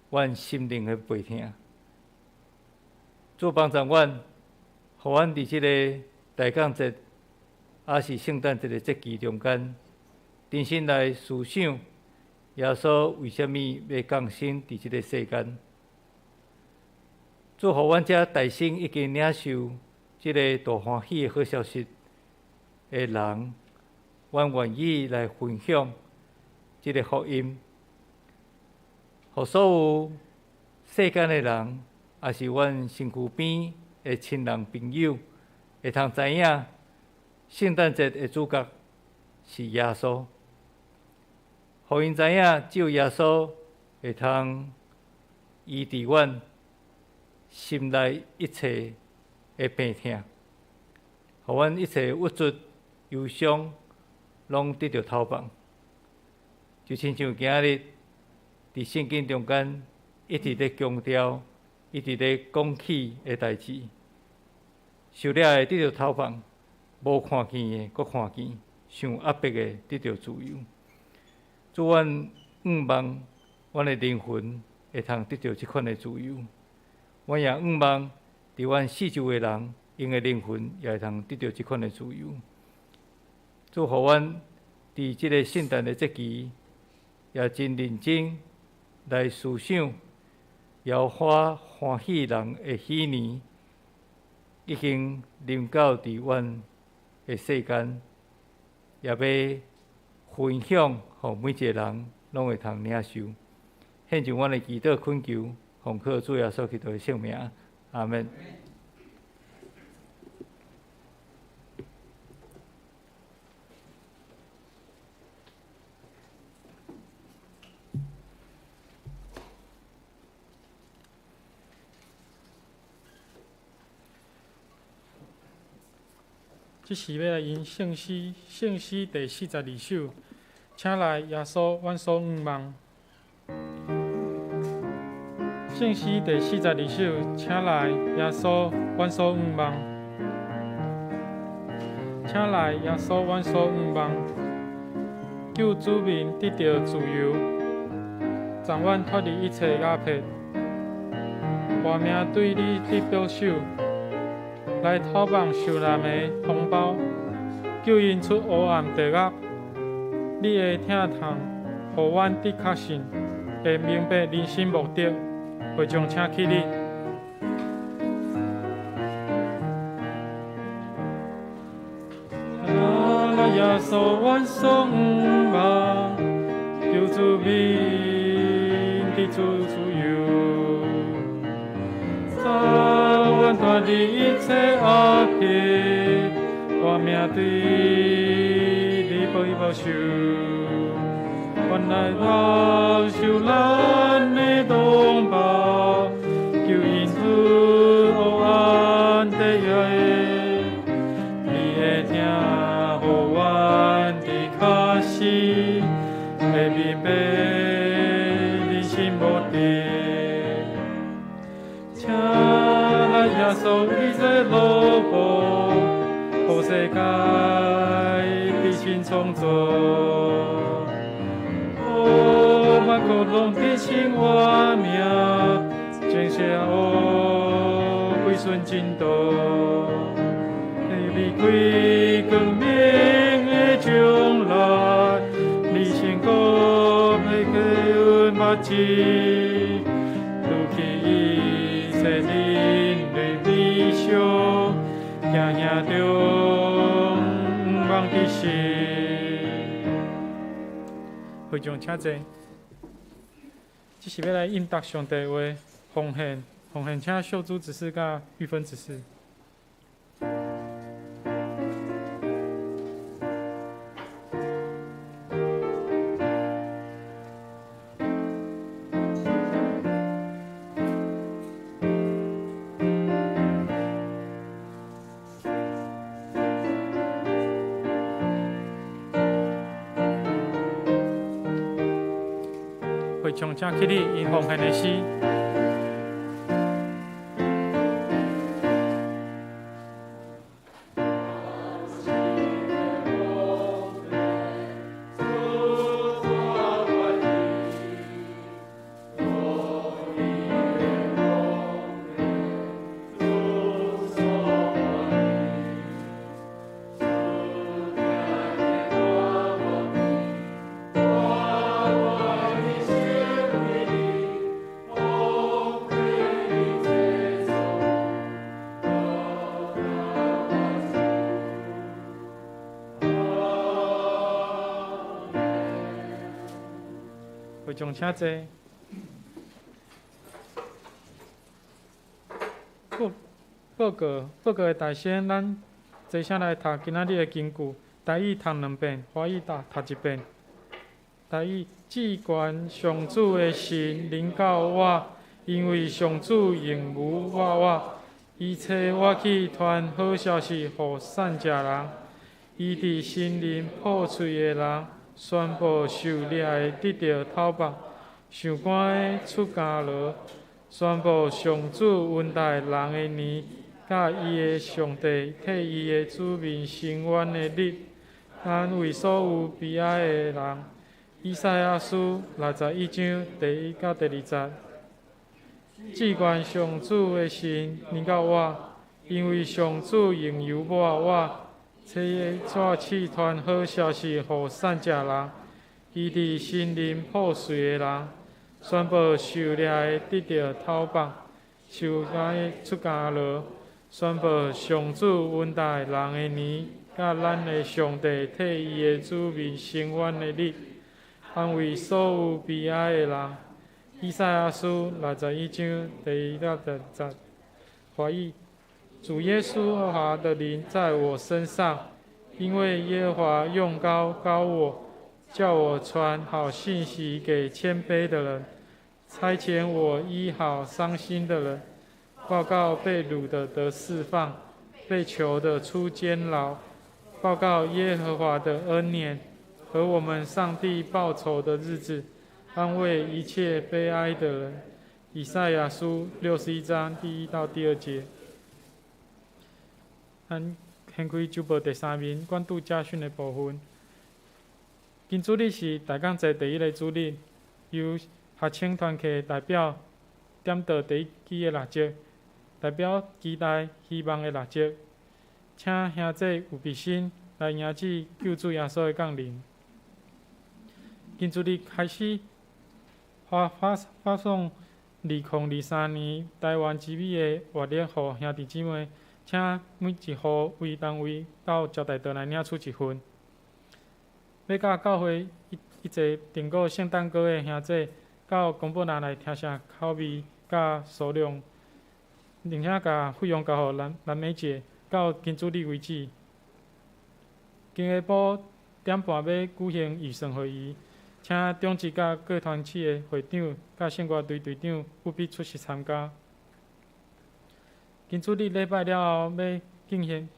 阮心靈的病痛。主幫助阮，予阮佇這个大降節，抑是聖誕節的節期中間，重新來思想耶穌為啥物欲降生佇這个世間。主，予阮這大生已經領受這个大歡喜的好消息的人，阮願意來分享這个福音，予所有世間的人，抑是阮身軀邊的親人朋友，會通知影聖誕節的主角是耶穌，予𪜶知影只有耶穌會通醫治阮心內一切的病痛，予阮一切鬱卒忧伤，攏得著透放。就親像今仔日佇聖經中間一直咧強調，一直咧講起的代誌，受掠的得著透放，無看見的閣看見，受壓迫的得著自由。主，阮向望，阮的靈魂會通得著這款的自由。阮也向望，佇阮四周的人，𪜶的靈魂也會通得著這款的自由。主，予阮佇這个聖誕的節期，也真認真來思想，耶和華歡喜人的喜年已經臨到佇阮的世間，也欲分享，予每一个人攏會通領受。獻上阮的祈禱懇求，奉靠主耶穌基督的聖名，阿們。這是欲來吟聖詩，聖詩第42首，請來耶穌，阮所向望。聖詩第42首，請來耶穌，阮所向望。請來耶穌，阮所向望。救子民得著自由，贈阮脫離一切壓迫。活命對你得保守。來透放受難的同胞，救𪜶出黑暗地獄。你的疼痛，予阮得確信，會明白人生目的。會眾請起立。來耶穌，阮所向望，求子民得自由，贈阮脫離一切壓迫，活命對你保守，阮來忍受咱的同胞，求𪜶出黑暗地獄。你的疼，予阮得確信，會明白人生目的。請來耶穌，你這路途，予世界得新創造。萬國攏得新活命，全社會歸順真道。離開光明的將來，你成功的給阮目睭，除去一切人類理想，行行中望的心。會眾請坐。這是欲來應答上帝話，奉獻，奉獻，請秀珠執事佮玉芬執事。會眾請起立，吟奉獻的詩。會眾請坐。報告報告的大先，咱坐下來讀今仔日的經句，台語讀兩遍，華語讀讀一遍。台語：至懸上主的神臨到我，因為上主用膏我，伊差我去傳好消息予散食人，醫治心靈破碎的人，宣布受掠的得著討放，受關的出監牢，宣布上主恩待人的年，佮伊的上帝替伊的子民伸冤的日，安慰所有悲哀的人。以賽亞書61章第一到第二節。至懸上主的神臨到我，因為上主用油抹我，差我去傳好消息予散食人，醫治心靈破碎的人，宣布受掠的得著討放，受關的出監牢，宣布上主恩待人的年，佮咱的上帝替伊的子民伸冤的日，安慰所有悲哀的人。以賽亞書61章第一到第二節。華語，主耶和華的靈在我身上，因為耶和華用膏膏我，叫我傳好信息給謙卑的人，差遣我醫好傷心的人，報告被擄的得釋放，被囚的出監牢，報告耶和華的恩年和我們上帝報仇的日子，安慰一切悲哀的人。以賽亞書61章第一到第二節。咱掀開週報第三面，關注家訓的部分。今主日是大講祭第一个主日，由學青團契代表點著第一支的蠟燭，代表期待希望的蠟燭，請兄弟有備心來迎接救主耶穌的降臨。今主日開始發發發送2023年台灣之美的月曆予兄弟姊妹，請每一戶為單位到招待桌來領取一份。欲佮教會一一齊訂過聖誕歌的兄弟，到公布欄來聽聲口味佮數量，並且共費用交予藍藍美姐，到今主日為止。今下晡點半欲舉行預算會議，請長執佮各團體的會長佮聖歌隊隊長務必出席參加。今主日禮拜了後，欲進行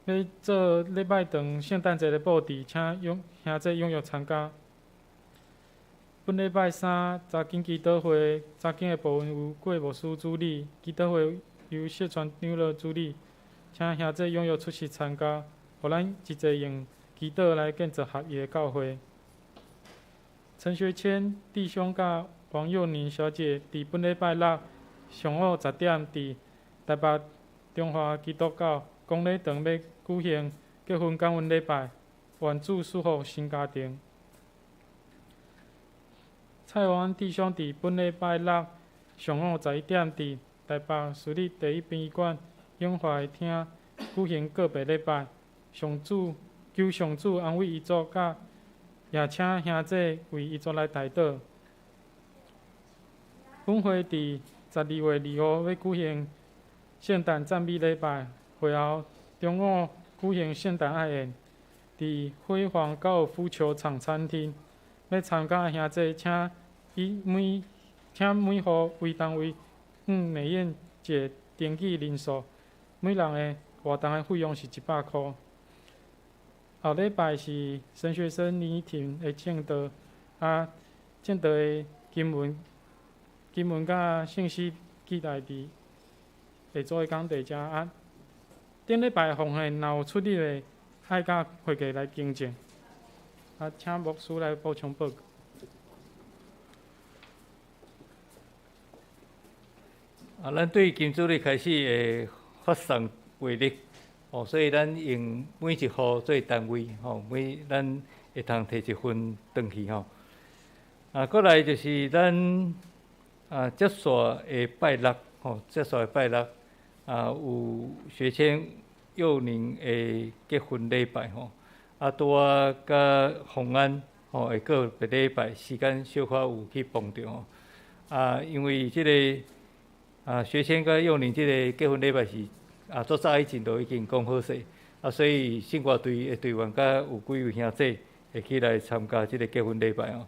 欲做禮拜堂聖誕節的布置，請踴兄弟踴躍參加。本禮拜三查經祈禱會查經的部分由郭牧師主理，祈禱會由謝傳長老主理，請兄弟踴躍出席參加，予咱一齊用祈禱來建造合一的教會。陳學謙弟兄佮王幼寧小姐佇本禮拜六上午10點，佇台北中華基督教公禮堂欲舉行結婚感恩禮拜，願主賜福新家庭。蔡榮安弟兄佇本禮拜六上午11點，佇台北市立第一殯儀館永懷廳舉行告別禮拜，上主求上主安慰遺族，佮也請兄弟為遺族來代禱。本會佇12月25欲舉行聖誕讚美禮拜，會後中午舉行聖誕愛宴，佇輝煌高爾夫球場餐廳。欲參加的兄弟，請每戶為單位向美燕姐登記人數，每人的活動的費用是100箍。後禮拜是神學生林依婷的證道，啊，證道的經文佮信息記載佇下晝的講題遮啊。頂禮拜奉獻若有出入的，愛佮會計來更正。啊，請牧師來補充報告。啊，咱對今主日開始會發送月曆，哦，所以咱用每一戶做單位，吼，每咱會通提一份轉去吼。啊，閣來就是咱啊，接續的拜六，吼，接續的拜六啊，有學謙幼寧的結婚禮拜，吼。啊，拄仔佮洪安吼會告別禮拜時間小可有去碰著吼。啊，因為這個啊，學謙佮幼寧這個結婚禮拜是啊，足早以前就已經講好勢，啊，所以聖歌隊的隊員佮有幾位兄弟會去來參加這個結婚禮拜吼。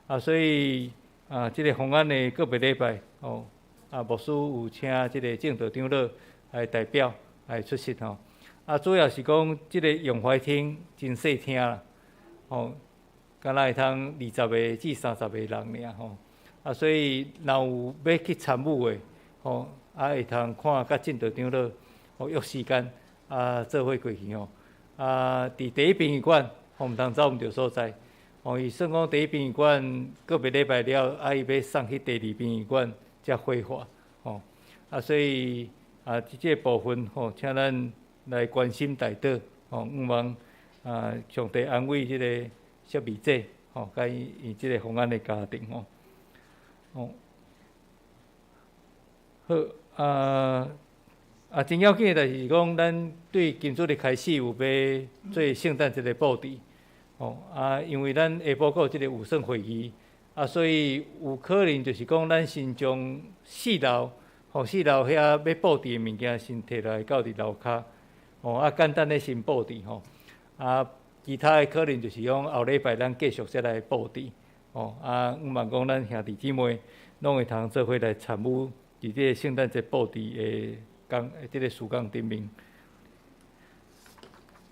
啊，所以啊，這個洪安的告別禮拜吼，啊，牧師有請這個證道長老來代表來出席吼。啊，主要是講這个永懷廳真細廳啦，吼，敢若會通20個至30個人爾吼。啊，所以若有欲去參與的，吼，啊會通看佮進度長老，吼約時間，啊做伙過去吼。啊，佇第一殯儀館，吼毋通走毋著所在。吼，伊算講第一殯儀館個別禮拜了，啊伊欲送去第二殯儀館才火化，吼。啊，所以啊，這個部分吼，請咱來關心代禱，吼，向望啊上帝安慰這个雪美姐，吼，佮伊這个豐安的家庭吼。哦，好啊啊！真要緊的就是講，咱對今主日開始有欲做聖誕節的布置，吼啊，因為咱下晡閣有這个預算會議，啊，所以有可能就是講，咱先將四樓，吼四樓遐欲布置的物件先提來到佇樓跤，吼啊，簡單的先布置吼，啊，其他的可能就是講後禮拜咱繼續再來布置。吼啊，向望講咱兄弟姊妹攏會通做伙來參與佇這个聖誕節布置的工，這个事工頂面。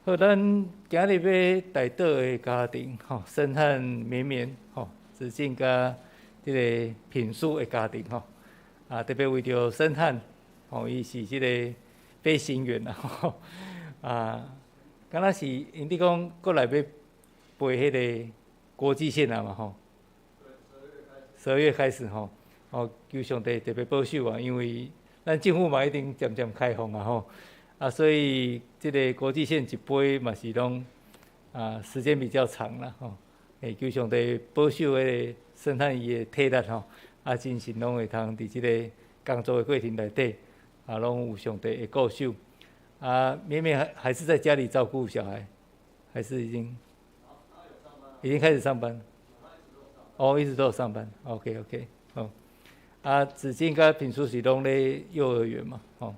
好，咱今日欲代禱的家庭，吼，申漢綿綿，吼，子靜佮這个品書的家庭，吼，啊，特別為著申漢，吼，伊是這个飛行員啊，吼，啊，敢若是𪜶佇講閣來欲飛彼个國際線啊嘛，吼。12月開始吼，哦，求上帝特別保守啊，因為咱政府嘛已經漸漸開放啊吼，啊，所以這个國際線一飛嘛是攏啊時間比較長啦吼，會求上帝保守彼个申漢伊的體力吼，啊，精神攏會通佇這个工作的過程內底，啊，攏有上帝的顧守。啊，綿綿還是在家裡照顧小孩，還是已經開始上班？哦，一直都有上班。OK OK，好。啊，子靜佮品書是攏咧幼兒園嘛，吼。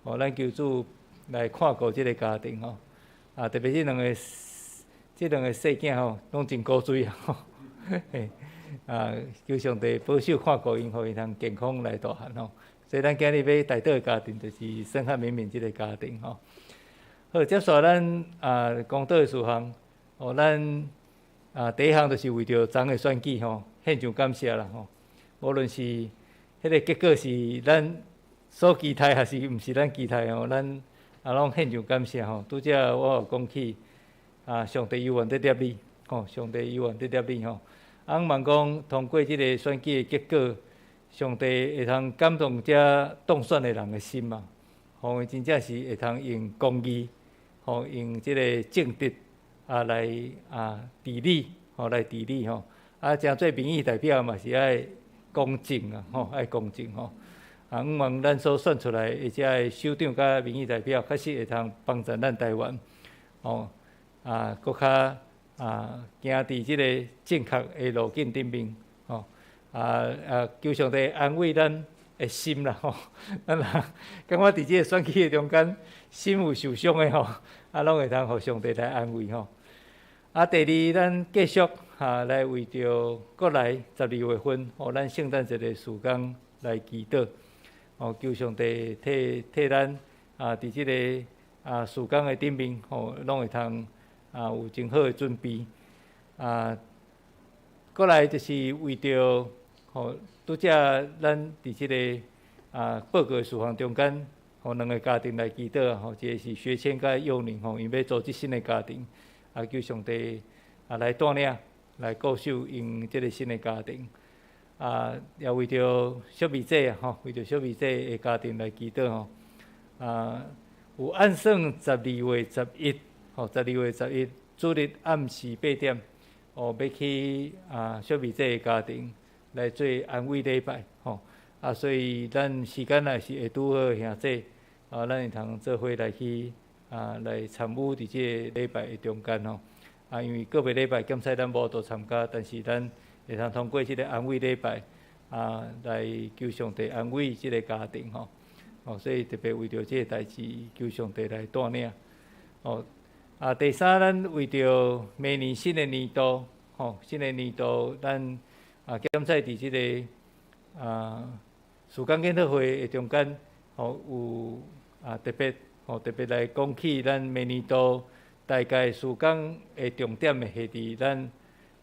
哦，咱求主來看顧這个家庭吼。啊，特別這兩個細囝吼，攏真古錐啊。嘿，啊，求上帝保守看顧𪜶，予𪜶通健康來大漢吼。所以咱今日欲代禱的家庭，就是申漢綿綿這个家庭吼。好，接續咱啊公禱的事項，哦，咱啊第一項就是為著昨昏的選舉吼，獻上感謝啦吼。無論是彼个結果是咱所期待，還是毋是咱期待吼，咱啊攏獻上感謝吼。拄才我有講起啊，上帝猶原佇攝理，吼，上帝猶原佇攝理吼。啊，向望講通過這个選舉的結果，上帝會通感動遮當選的人的心嘛，吼，真正是會通用公義，吼，用這个正直啊來啊治理，吼來治理吼。啊，成做民意代表嘛是愛公正啊，吼，愛公正吼。啊，向望咱所選出來的遮个首長佮民意代表，確實會通幫助咱台灣，吼，啊，閣較啊行佇這个正確的路徑頂面，吼。啊啊！求上帝安慰咱的心啦吼，咱若感覺佇這个選舉的中間，心有受傷的吼，啊，攏會通予上帝來安慰吼。啊，第二，咱繼續哈來為著閣來12月份，吼，咱聖誕節的事工來祈禱，吼，求上帝替替咱啊，佇這个啊事工的頂面，吼，攏會通啊有真好的準備。啊，閣來就是為著吼，拄才咱佇這个啊報告的事項中間，予兩个家庭來祈禱，吼，一个是學謙佮幼寧，吼，𪜶欲組織新的家庭，啊，求上帝啊來帶領，來顧守𪜶這个新的家庭。啊，也為著小美姐吼，為著小美姐的家庭來祈禱吼。啊，有按算12月11，吼，十二月十一，主日暗時8點，哦，欲去啊小美姐的家庭來做安慰禮拜，吼。啊，所以咱時間若是會拄好兄弟，啊，咱會通做伙來去啊，來參與佇這个禮拜的中間吼。啊，因為個別禮拜檢賽咱無法度參加，但是咱會通通過這个安慰禮拜，啊，來求上帝安慰這个家庭吼。哦，所以特別為著這个代誌，求上帝來帶領。哦，啊，第三，咱為著明年新的年度，吼，新的年度，咱啊檢賽佇這个啊事工研討會的中間，吼，有啊特別吼，特別來講起咱明年度大概事工的重點會係佇咱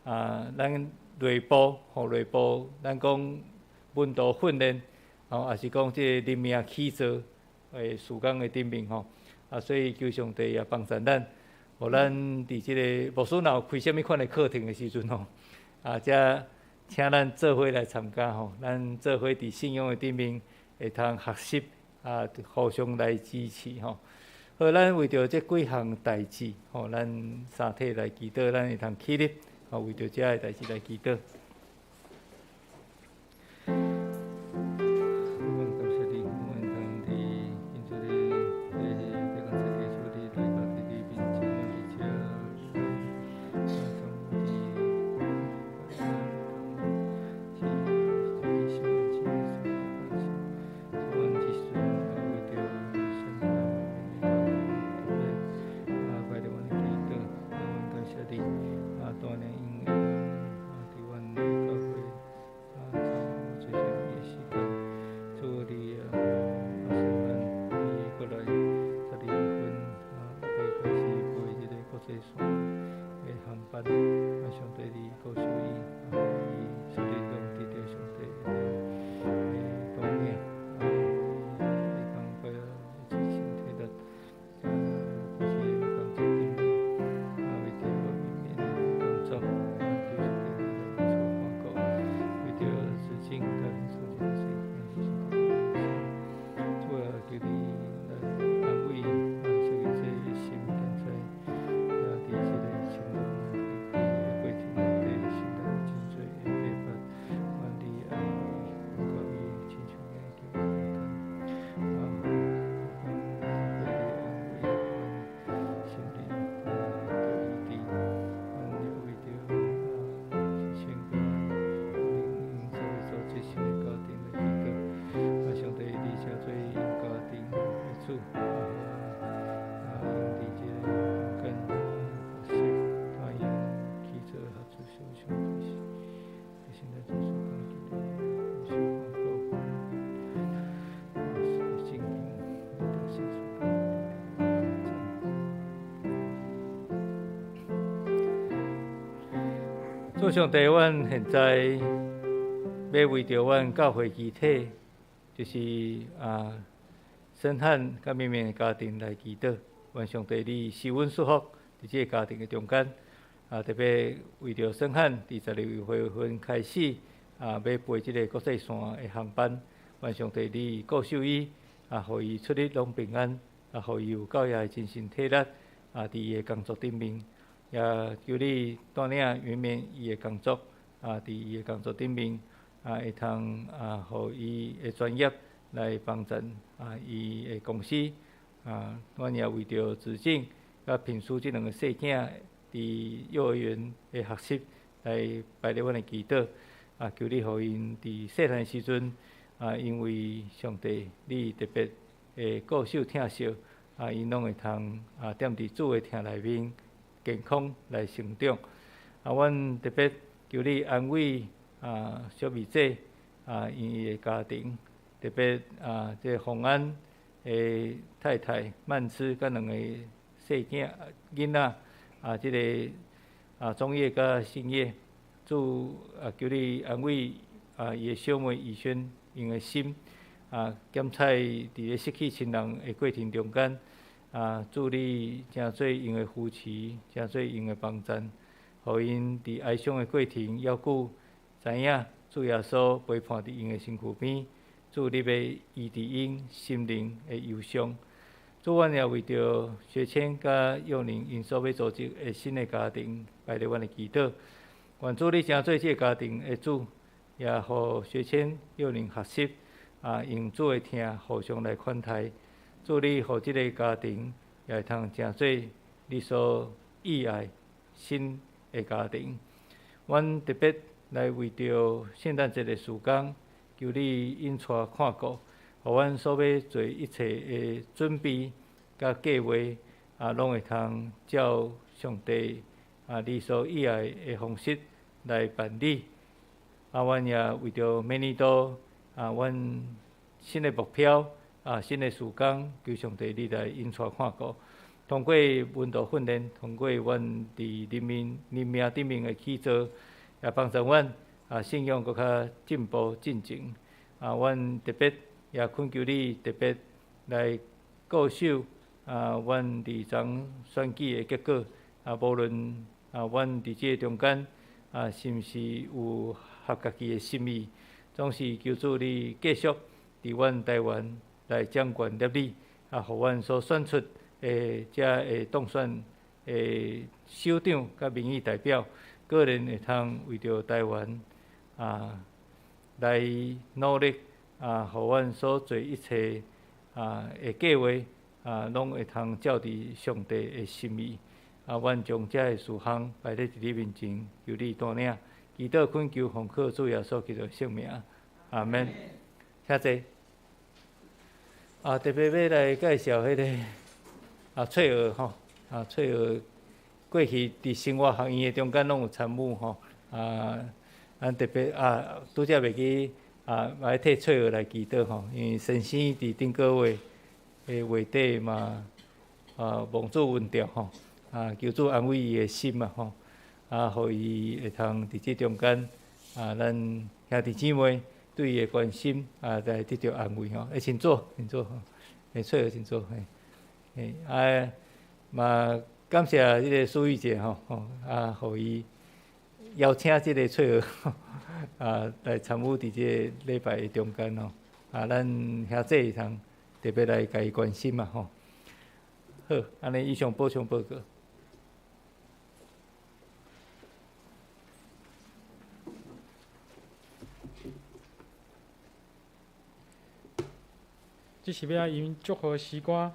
啊，咱內部吼，內部咱講門徒訓練，吼，也是講這個靈命起造的事工的頂面吼，啊，所以求上帝也幫助咱，予咱佇這個牧師若有開啥物款的課程的時陣吼，啊，才請咱做伙來參加吼，咱做伙佇信仰的頂面會通學習啊，互相來支持吼。好，咱為著這幾項代誌吼，咱三體來祈禱，咱會通起立，吼，為著這个代誌來祈禱。主上帝，阮現在欲為著阮教會肢體，就是啊，孫漢佮明明的家庭來祈禱。願上帝你賜阮祝福，佇這个家庭的中間，啊，特別為著孫漢佇12月份開始啊，欲飛這个國際線的航班，願上帝你顧守伊，啊，予伊出入攏平安，啊，予伊有夠額的精神體力，啊，佇伊的工作頂面。也求你帶領圓滿伊的工作，啊，佇伊的工作頂面，啊，會通啊，予伊的專業來幫助啊，伊的公司，啊，阮也為著子靜佮品書這兩个細囝佇幼兒園的學習來擺佇阮的祈禱，啊，求你予𪜶佇細漢的時陣，啊，因為上帝你特別的顧守疼惜，啊，𪜶攏會通啊，踮佇主的疼內面健康來成長。啊，阮特別求你安慰啊，小美姐啊，𪜶的家庭，特別啊，這個洪安的太太曼芝佮兩個細囝囡仔啊，這個啊，鍾業佮新業，主啊，求你安慰啊，伊的小妹怡萱𪜶的心啊，檢採佇咧失去親人的過程中間。啊，主你誠做𪜶的扶持，誠做𪜶的幫贊，予𪜶佇哀傷的過程，猶閣知影主耶穌陪伴佇𪜶的身軀邊，主你欲醫治𪜶心靈的憂傷。主，阮也為著學謙佮幼寧𪜶所欲組織的新的家庭，擺佇阮的祈禱。願主你成做這个家庭的主，也予學謙、幼寧學習，啊，用主的疼互相來款待。主你予這个家庭也會通成做你所意愛新的家庭。阮特別來為著聖誕節的事工，求你引帶看顧，予阮所欲做一切的準備佮計劃，啊，攏會通照上帝啊你所意愛的方式來辦理。啊，阮也為著明年度啊，阮新的目標。啊，新的事工，求上帝你來引帶看顧。通過門徒訓練，通過阮佇靈命靈命頂面的起造，也幫助阮啊信仰閣較進步進前。啊，阮特別也懇求你特別來顧守啊，阮佇昨選舉的結果啊，無論啊，阮佇這个中間啊，是毋是有合家己的心意，總是求主你繼續佇阮台灣來掌權立理，啊，予阮所選出的遮的當選的首長佮民意代表，個人會通為著台灣啊來努力啊，予阮所做一切啊的計劃啊，攏會通照佇上帝的心意。啊，阮將遮的事項擺佇你面前，求你帶領，祈禱懇求奉靠主耶穌基督聖名，阿門。請坐。啊，特別欲來介紹彼個啊，翠娥吼，啊，翠娥過去佇生活學院的中間攏有參與吼，啊，咱特別啊，拄才袂記啊，來替翠娥來祈禱吼，因為先生佇頂個月的月底嘛，啊，亡主恩召吼，啊，求主安慰伊的心嘛吼，啊，予伊會通佇這中間啊，咱兄弟姊妹對伊的關心啊，來得著安慰吼。欸，請坐，請坐吼，欸，翠娥請坐，嘿，嘿，啊，嘛感謝這個蘇玉姐吼，吼，啊，予伊邀請這個翠娥啊來參與佇這個禮拜的中間吼，啊，咱兄弟會通特別來共伊關心嘛吼。好，按呢以上補充報告。這是欲吟祝賀詩歌，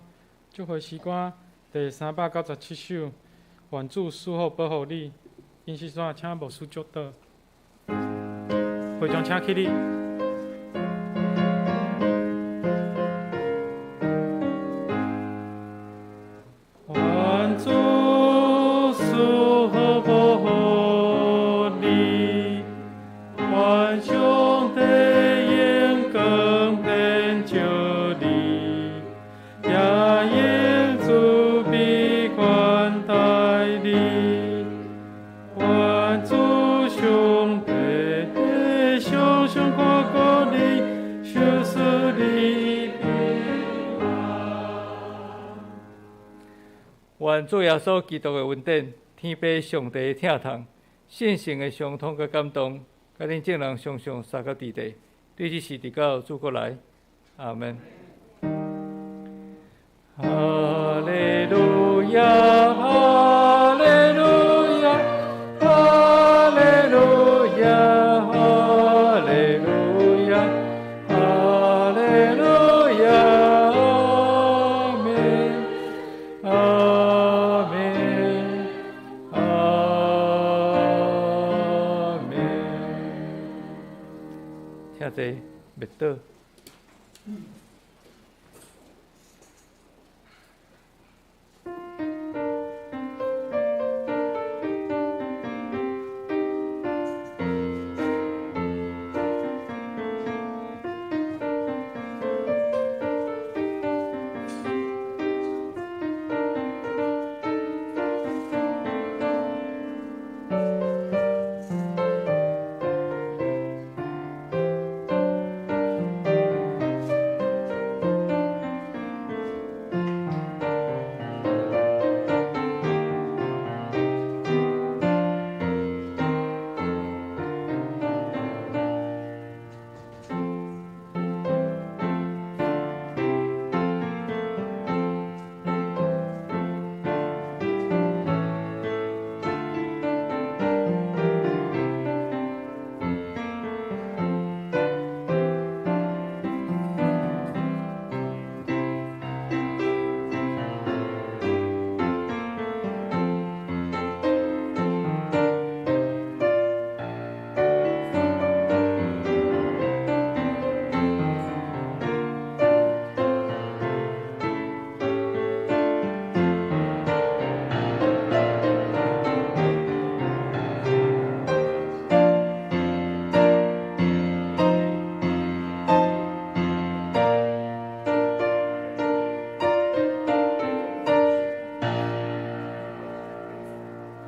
祝賀詩歌第397首，願主賜福保護你。音詩煞請牧師祝禱。會長請起立。願主賜福保護你，願上帝用光顯照你，也用慈悲款待你。願主上帝常常看顧你，賞賜你平安。願主耶穌基督的恩典、天父上帝的疼痛、聖神的相通佮感動，佮恁眾人常常相佮佇咧，對這時直到主閣來。阿門。哈利路亞，哈利路亞，哈利路亞，哈利路亞，哈利路亞，阿門，阿門，阿門。請坐，默禱。